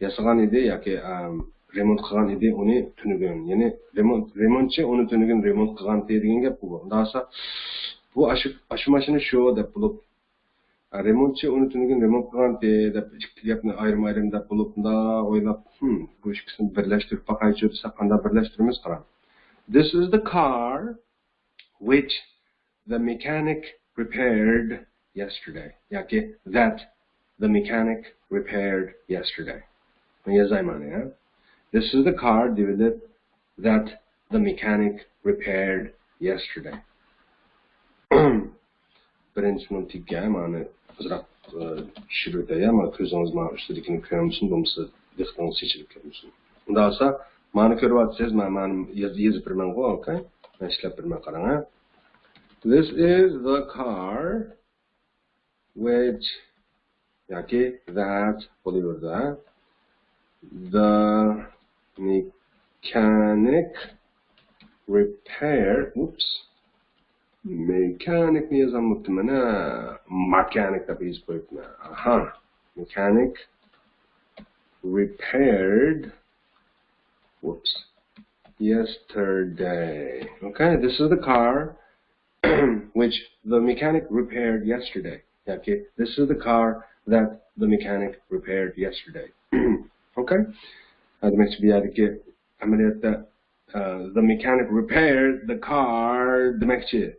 ياسىغان ئىدى ياكى، ئەم، رېمونت قىلغان ئىدى ئۇنى تۈنۈگۈن. يەنى رېمونت، رېمونتچى ئۇنى تۈنۈگۈن رېمونت قىلغانتى دېگەن گەپ بۇ. ئۇنداق بولسا، بۇ ئاشۇ، ئاشۇ ماشىنا شۇ دەپ بولۇپ، ئە، رېمونتچى ئۇنى تۈنۈگۈن رېمونت قىلغانتى دەپ ئىككى گەپنى ئايرىم-ئايرىم دەپ بولۇپ، مۇنداق ئويلاپ، ھىم، بۇ ئىككىسىنى بىرلەشتۈرۈپ باقايچۇ دېسەك، قانداق بىرلەشتۈرىمىز؟ قاراڭ. This is the car which the mechanic repaired yesterday. ياكى that the mechanic repaired yesterday. بۇنى يازايمەن، يا. This is the car دېيىلىپ، that the mechanic repaired yesterday. بىرىنچىسىنىڭ تېگىگە مانا ئازراق، ئە، چۈشۈرۈپ ئۆتەي، يا، مانا كۆزىڭىز مانا ئۈستىدىكىنى كۆرمىسۇن، بولمىسا دىققىتىڭىز چېچىلىپ كەتمىسۇن. ئۇنداق بولسا، مانا كۆرۈۋاتىسىز، مانا، مانا ياز-، يېزىپ بېرىمەنغۇ، okay؟ مەن ئىشلەپ بېرىمەن، قاراڭ، ھە. This is the car Which ياكى that بولۇۋېرىدۇ، ھە؟ The mechanic repair، ئۇپس. مېكانىكنى يازالماپتىمەن، ھە؟ ماكانىك دەپ يېزىپ قويۇپتىمەن. ئاھا. Mechanic repaired، ئۇپس. Yesterday. Okay, this is the car which the mechanic repaired yesterday. ياكى this is the car that the mechanic repaired yesterday. Okay? ھە، دېمەكچى، بۇ يەردىكى ئەمەلىيەتتە، ئە، the mechanic repaired the car دېمەكچى.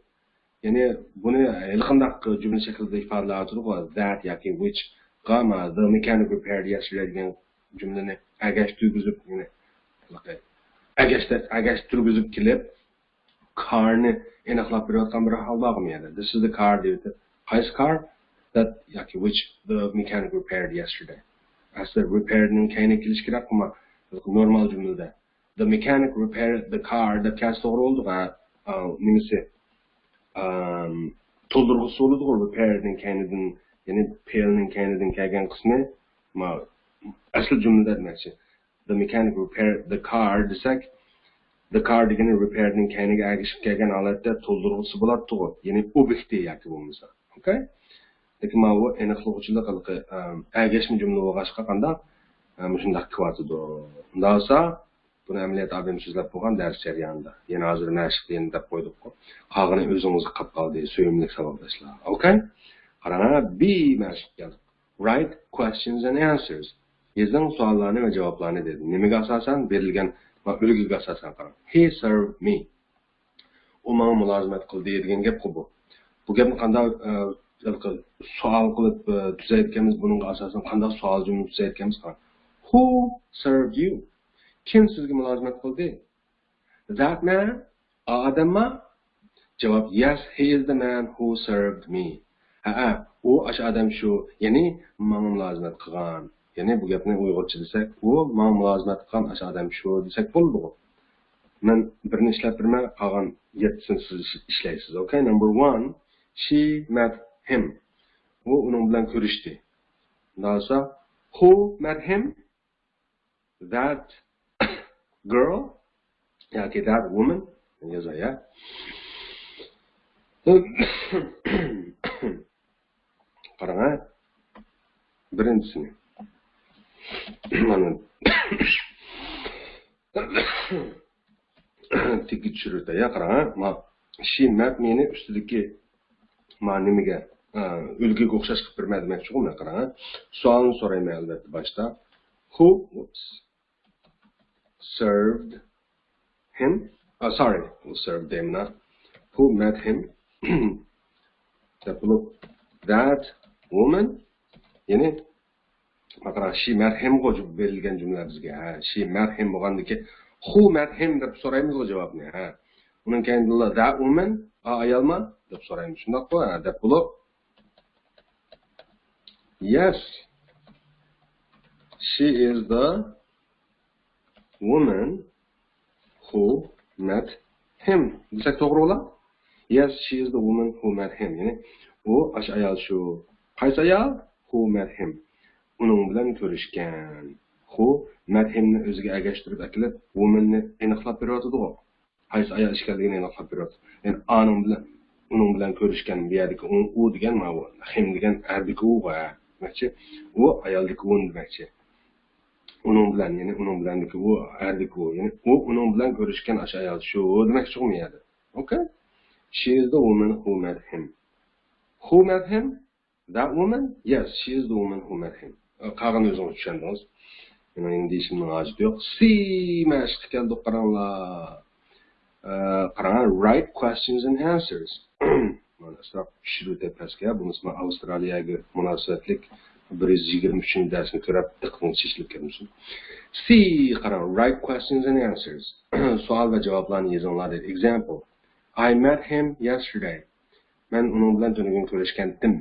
يەنى بۇنى ھېلىقانداق جۈملە شەكلىدە ئىپادىلەۋاتىدۇغۇ، that ياكى which غا ما the mechanic repaired yesterday دېگەن جۈملىنى ئەگەشتۈرگۈزۈپ، يەنى ھېلىقى ئەگەشتە-، ئەگەشتۈرگۈزۈپ كېلىپ، كارنى ئېنىقلاپ بېرىۋاتقان بىر ھال بارغۇ يەنە. This is the car دەيۋاتىدۇ. قايسى كار؟ That ياكى which the mechanic repaired yesterday. ئەسلى repaired نىڭ كەينىگە كېلىشى كېرەك، ئەمما نورمال جۈملىدە the mechanic repaired the car دەپ كەلسە توغرا بولىدۇ. ھە، ئا، نېمىسى؟ ئام، تولدۇرغۇسى بولىدىغۇ، repaired نىڭ كەينىدىن، يەنى پېئىل نىڭ كەينىدىن كەلگەن قىسمى، ما، ئەسلى جۈملىدە دېمەكچى. The mechanic repaired the car دېسەك، the car دېگىنى repaired نىڭ كەينىگە ئەگىشىپ كەلگەن ھالەتتە تولدۇرغۇسى بولاتتىغۇ، يەنى ئوبيېكتى ياكى بولمىسا. Okay؟ لېكىن ماۋۇ ئېنىقلىغۇچىلىق ھېلىقى، ئەم، ئەگەشمە جۈملە بولغاچقا قانداق، ئەم، مۇشۇنداق كېلىۋاتىدۇ. ئۇنداق بولسا، بۇنى ئەمەلىيەتتە ئادەم سۆزلەپ بولغان دەرس جەريانىدا. يەنە ھازىر مەشىق يەنە دەپ قويدۇققۇ. قالغىنى ئۆزىڭىزگە قاپ قالدى، سۆيۈملۈك ساۋاقداشلار. Okay؟ قاراڭ، بى مەشىق كەلدۇق. Write questions and answers. يېزىڭ سوئاللارنى ۋە جاۋابلارنى دېدى. نېمىگە ئاساسەن؟ بېرىلگەن، ما، ئۈلگىگە ئاساسەن قاراڭ. He served me. ئۇ ماڭا مۇلازىمەت قىلدى دېگەن گەپ بۇ. بۇ گەپنى قانداق، ئە، ھېلىقى سوئال قىلىپ، ئە، تۈزەيدىكەنمىز، بۇنىڭغا ئاساسەن قانداق سوئال جۈملە تۈزەيدىكەنمىز قاراڭ. Who served you؟ كىم سىزگە مۇلازىمەت قىلدى؟ That man، ئا ئادەمما؟ جاۋاب، yes, he is the man who served me. ھەئە، ئۇ ئاشۇ ئادەم شۇ، يەنى ماڭا مۇلازىمەت قىلغان. يەنى بۇ گەپنى ئۇيغۇرچە دېسەك، ئۇ ماڭا مۇلازىمەت قىلغان ئاشۇ ئادەم شۇ دېسەك بولىدىغۇ. مەن بىرنى ئىشلەپ بېرىمەن، قالغان يەتتىسىنى سىز ئىش-، ئىشلەيسىز. Okay, number one, she met him. ئۇ ئۇنىڭ بىلەن كۆرۈشتى. ئۇنداق بولسا، who met him؟ That girl ياكى that woman يازاي، ھە. قاراڭ، ھە. بىرىنچىسىنى. مانا. تىككە چۈشۈرۈۋېتەي، يا، قاراڭ، ھە. ما، she met me نى ئۈستىدىكى ما نېمىگە، ئە، ئۈلگىگە ئوخشاش قىلىپ بېرىمەن دېمەكچىغۇ مەن، قاراڭ. سوئالنى سورايمەن ئەلۋەتتە باشتا. Who، ئۇپس، served him، ئا، sorry، who served دەيمەن، ھە. Who met him دەپ بولۇپ، that woman، يەنى، قاراڭ، she met him غۇ بېرىلگەن جۈملە بىزگە، ھە. She met him بولغاندىكى، who met him دەپ سورايمىزغۇ جاۋابنى، ھە. ئۇنىڭ كەينىدىنلا that woman، ئا، ئايالما دەپ سورايمىز، شۇنداققۇ، ھە، دەپ بولۇپ. Yes, she is the woman who met him دېسەك توغرا بولا. Yes, she is the woman who met him. يەنى ئۇ ئاشۇ ئايال شۇ. قايسى ئايال؟ Who met him. ئۇنىڭ بىلەن كۆرۈشكەن. Who met him نى ئۆزىگە ئەگەشتۈرۈپ ئەكېلىپ، woman نى ئېنىقلاپ بېرىۋاتىدىغۇ. قايسى ئايال ئىكەنلىكىنى ئېنىقلاپ بېرىۋاتىدۇ. يەنى ئانىڭ بىلەن، ئۇنىڭ بىلەن كۆرۈشكەن، بۇ يەردىكى ئۇ، ئۇ دېگەن ماۋۇ، him دېگەن ئەردىكى ئۇ، ھە، دېمەكچى. ئۇ ئايالدىكى ئۇ دېمەكچى. ئۇنىڭ بىلەن، يەنى ئۇنىڭ بىلەندىكى ئۇ، ئەردىكى ئۇ. يەنى ئۇ ئۇنىڭ بىلەن كۆرۈشكەن ئاشۇ ئايال شۇ دېمەكچىغۇ بۇ يەردە. Okay? She is the woman who met him. Who met him? That woman? Yes, she is the woman who met him. قالغىنىنى ئۆزىڭىز چۈشەندىڭىز. مېنىڭ يەنە دېيىشىمنىڭ ھاجىتى يوق. سى مەشىققە كەلدۇق، قاراڭلار. ئە، قاراڭلار، write questions and answers. مانا ئەسراپ چۈشۈرۈۋېتەي پەسكە. بولمىسا مەن ئاۋسترالىيەگە مۇناسىۋەتلىك بىر يۈز يىگىرمە ئۈچىنچى دەرسنى كۆرۈپ، دىققىتىڭىز چېچىلىپ كەتمىسۇن. سى، قاراڭ، write questions and answers. سوئال ۋە جاۋابلارنى يېزىڭلار دەيدۇ. Example. I met him yesterday. مەن ئۇنىڭ بىلەن تۈنۈگۈن كۆرۈشكەنتىم.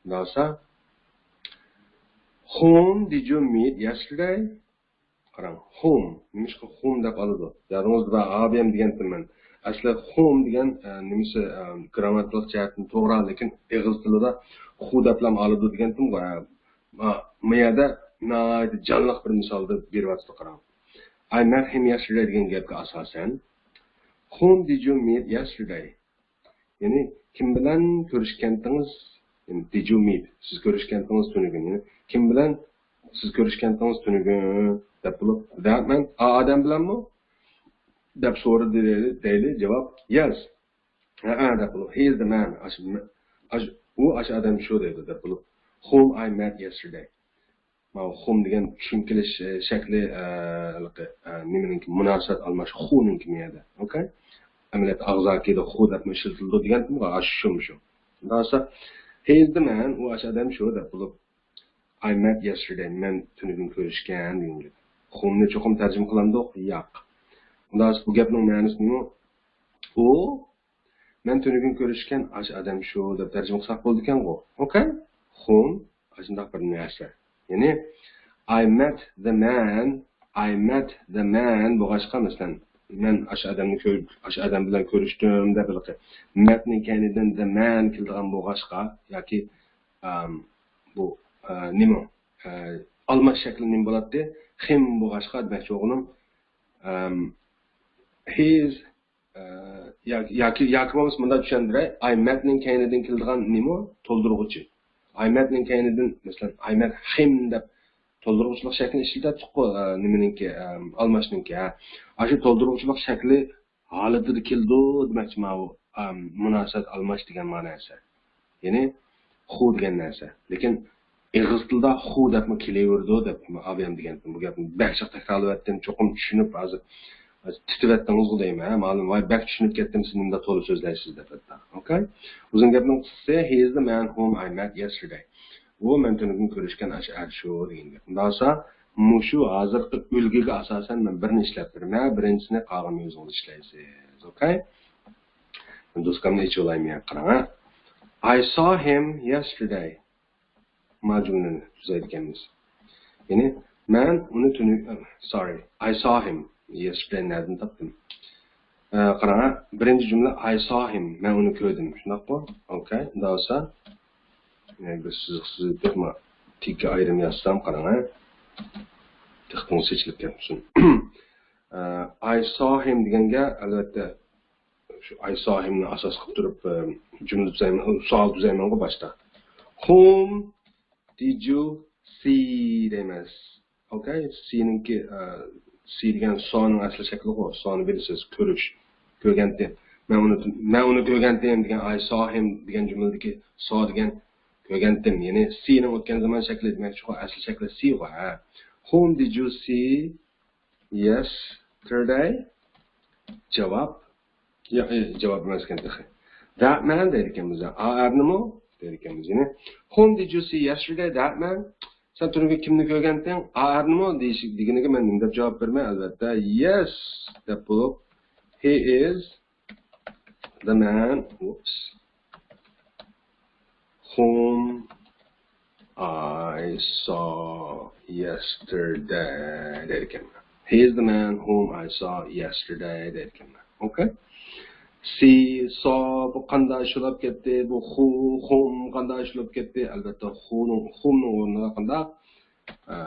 دەۋاتسا، Whom did you meet yesterday? قاراڭ، خۇم. نېمىشقا خۇم دەپ ئالىدۇ؟ يادىڭىزدا بار، ئابىيەم دېگەنتىم مەن. ئەسلى خۇم دېگەن، ئە، نېمىسى، ئە، گرامماتىكىلىق جەھەتتىن توغرا، لېكىن ئېغىز تىلىدا خۇ دەپلا ئالىدۇ دېگەنتىمغۇ. ئە، ما-، ما يەردە ناھايىتى جانلىق بىر مىسالدا بېرىۋاتىدۇ، قاراڭ. I met him yesterday دېگەن گەپكە ئاساسەن، Whom did you meet yesterday? يەنى، كىم بىلەن كۆرۈشكەنتىڭىز؟ يەنى، did you meet؟ سىز كۆرۈشكەنتىڭىز تۈنۈگۈن. يەنى، كىم بىلەن سىز كۆرۈشكەنتىڭىز تۈنۈگۈن؟ دەپ بولۇپ، that man، ئا ئادەم بىلەنمۇ؟ دەپ سورىدى دەيلى، دەيلى، جاۋاب، yes. ھەئە، دەپ بولۇپ، he is the man. ئاش-، ئاش-، ئۇ ئاشۇ ئادەم شۇ دەيدۇ، دەپ بولۇپ، whom I met yesterday. ماۋۇ خۇم دېگەن چۈشۈنۈپ كېلىش، ئە، شەكلى، ئە، ھېلىقى، ئە، نېمىنىڭكى، مۇناسىۋەت ئالماش خۇنىڭكى مۇ يەردە. ئوكەي؟ ئەمەلىيەتتە ئاغزاكىدا خۇ دەپمۇ ئىشلىتىلىدۇ دېگەنتىمغۇ، ئاشۇ شۇمۇ شۇ. ئۇنداق بولسا، he is the man، ئۇ ئاشۇ ئادەم شۇ دەپ بولۇپ، I met yesterday، مەن تۈنۈگۈن كۆرۈشكەن دېگەن گەپ. خۇمنى چوقۇم تەرجىمە قىلامدۇق؟ ياق. ئۇنداق بولسا بۇ گەپنىڭ مەنىسى نېمە؟ ئۇ مەن تۈنۈگۈن كۆرۈشكەن ئاشۇ ئادەم شۇ دەپ تەرجىمە قىلساق بولىدىكەنغۇ. ئوكەي؟ خۇم ئاشۇنداق بىر نەرسە. يەنى، I met the man، I met the man بولغاچقا، مەسىلەن، مەن ئاشۇ ئادەمنى كۆر-، ئاشۇ ئادەم بىلەن كۆرۈشتۈم دەپ ھېلىقى metنىڭ كەينىدىن the man كېلىدىغان بولغاچقا، ياكى، ئەم، بۇ، ئە، نېمە؟ ئە، ئالماش شەكلى نېمە بولاتتى؟ Him بولغاچقا دېمەكچى بولغىنىم، ئەم، he is، ئە، ياكى، ياكى، ياكى بولمىسا مۇنداق چۈشەندۈرەي. I metنىڭ كەينىدىن كېلىدىغان نېمە؟ تولدۇرغۇچى. I metنىڭ كەينىدىن، مەسىلەن، I met him دەپ تولدۇرغۇچىلىق شەكلىنى ئىشلىتەتتۇققۇ، ئە، نېمىنىڭكى، ئە، ئالماشنىڭكى، ھە. ئاشۇ تولدۇرغۇچىلىق شەكلى ھالىتىدە كېلىدۇ دېمەكچى ماۋۇ، ئەم، مۇناسىۋەت ئالماش دېگەن مانا نەرسە. يەنى خۇ دېگەن نەرسە. لېكىن ئېغىز تىلدا خۇ دەپمۇ كېلىۋېرىدۇ دەپ ئابىيەم دېگەنتىم. بۇ گەپنى بەك جىق تەكرارلىۋەتتىم. چوقۇم چۈشىنىپ ھازىر تىتىۋەتتىڭىزغۇ دەيمەن، ھە؟ مالۇم، ۋاي، بەك چۈشىنىپ كەتتىم، سىز نېمىنداق تولا سۆزلەيسىز دەپ ھەتتا. ئوكەي؟ ئۇزۇن گەپنىڭ قىسقىسى، he is the man whom I met yesterday. ئۇ مەن تۈنۈگۈن كۆرۈشكەن ئاشۇ ئەر شۇ دېگەن گەپ. ئۇنداق بولسا، مۇشۇ ھازىرقى ئۈلگىگە ئاساسەن مەن بىرنى ئىشلەپ بېرىمەن، بىرىنچىسىنى قالغان ئۆزىڭىز ئىشلەيسىز. ئوكەي؟ دوسكامنى ئېچىۋالايمەن، قاراڭ، ھە. I saw him yesterday. ما جۈملىنى تۈزەيدىكەنمىز. يەنى، مەن ئۇنى تۈنۈ-، sorry, I saw him yesterday نەدىن تاپتىم؟ ئە، قاراڭ، بىرىنچى جۈملە، I saw him، مەن ئۇنى كۆردۈم، شۇنداققۇ؟ ئوكەي، ئۇنداق بولسا، يەنە بىر سىزىق سىزىپ، ما تىككە ئايرىم يازسام، قاراڭ، دىققىتىڭىز چېچىلىپ كەتمىسۇن. ئە، I saw him دېگەنگە، ئەلۋەتتە، شۇ I saw him نى ئاساس قىلىپ تۇرۇپ، ئە، جۈملە تۈزەيمەن، سوئال تۈزەيمەنغۇ باشتا. Whom did you see دەيمىز. ئوكەي، see نىڭكى، ئە، see دېگەن saw نىڭ ئەسلى شەكلىغۇ، saw نى بىلىسىز، كۆرۈش، كۆرگەنتىم. مەن ئۇنى، مەن ئۇنى كۆرگەنتىم دېگەن، I saw him دېگەن جۈملىدىكى saw دېگەن كۆرگەنتىم. يەنى see نىڭ ئۆتكەن زامان شەكلى دېمەكچىغۇ، ئەسلى شەكلى see غۇ، ھە. Whom did you see yesterday؟ جاۋاب. يا، ئى، جاۋاب ئەمەسكەن تېخى. That man دەيدىكەنمىز. ئا ئەرنىمۇ دەيدىكەنمىز. يەنى، Whom did you see yesterday, that man؟ سەن تۈنۈگۈن كىمنى كۆرگەنتىڭ؟ ئا ئەرنىمۇ دېيىش، دېگىنىگە مەن نېمە دەپ جاۋاب بېرىمەن؟ ئەلۋەتتە، yes دەپ بولۇپ، he is the man، ئۇپس، whom I saw yesterday دەيدىكەنمەن. He is the man whom I saw yesterday دەيدىكەنمەن. ئوكەي؟ See، saw، بۇ قانداق ئىشلەپ كەتتى؟ بۇ who، whom قانداق ئىشلەپ كەتتى؟ ئەلۋەتتە، who نىڭ، whom نىڭ ئورنىغا قانداق؟ ئە،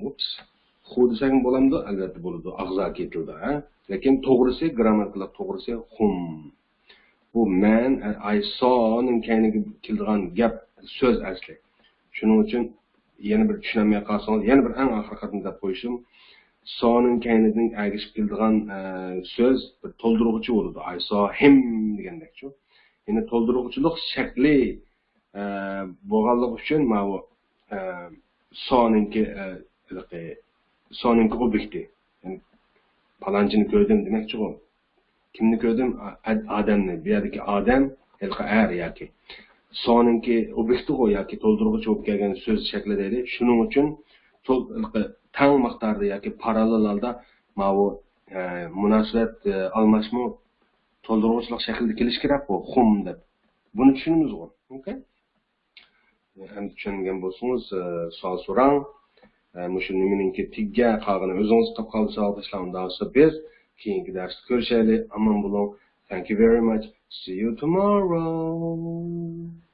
ئۇپس. Who دېسەكمۇ بولامدۇ؟ ئەلۋەتتە بولىدۇ. ئاغزاكى تىلدا، ھە؟ لېكىن توغرىسى، گرامماتىكىلىق توغرىسى whom. بۇ man، I saw نىڭ كەينىگە كېلىدىغان گەپ، سۆز ئەسلى. شۇنىڭ ئۈچۈن يەنە بىر چۈشىنەلمەي قالسىڭىز، يەنە بىر ئەڭ ئاخىرقى قېتىم دەپ قويۇشۇم. Saw نىڭ كەينىدىن ئەگىشىپ كېلىدىغان، ئە، سۆز بىر تولدۇرغۇچى بولىدۇ. I saw him دېگەندەكچۇ. يەنى تولدۇرغۇچىلىق شەكلى، ئە، بولغانلىقى ئۈچۈن ماۋۇ، ئە، saw نىڭكى، ئە، ھېلىقى saw نىڭكى ئوبيېكتى. يەنى پالانچىنى كۆردۈم دېمەكچىغۇ. كىمنى كۆردۈم؟ ئا-، ئادەمنى. بۇ يەردىكى ئادەم ھېلىقى ئەر ياكى saw نىڭكى ئوبيېكتىغۇ ياكى تولدۇرغۇچى بولۇپ كەلگەن سۆز شەكلى دەيلى. شۇنىڭ ئۈچۈن تول-، ھېلىقى تەڭ مىقداردا ياكى پاراللېل ھالدا ماۋۇ، ئە، مۇناسىۋەت، ئە، ئالماشمۇ تولدۇرغۇچىلىق شەكلىدە كېلىشى كېرەك بۇ، whom دەپ. بۇنى چۈشىنىمىزغۇ. ئوكەي؟ ئەمدى چۈشەنگەن بولسىڭىز، ئە، سوئال سوراڭ. ئە، مۇشۇ نېمىنىڭكى تېگىگە قالغىنى ئۆزىڭىز قىلىپ قالدى، ساۋاقداشلار. ئۇنداق بولسا بىز كېيىنكى دەرستە كۆرۈشەيلى. ئامان بولۇڭ. Thank you very much. See you tomorrow.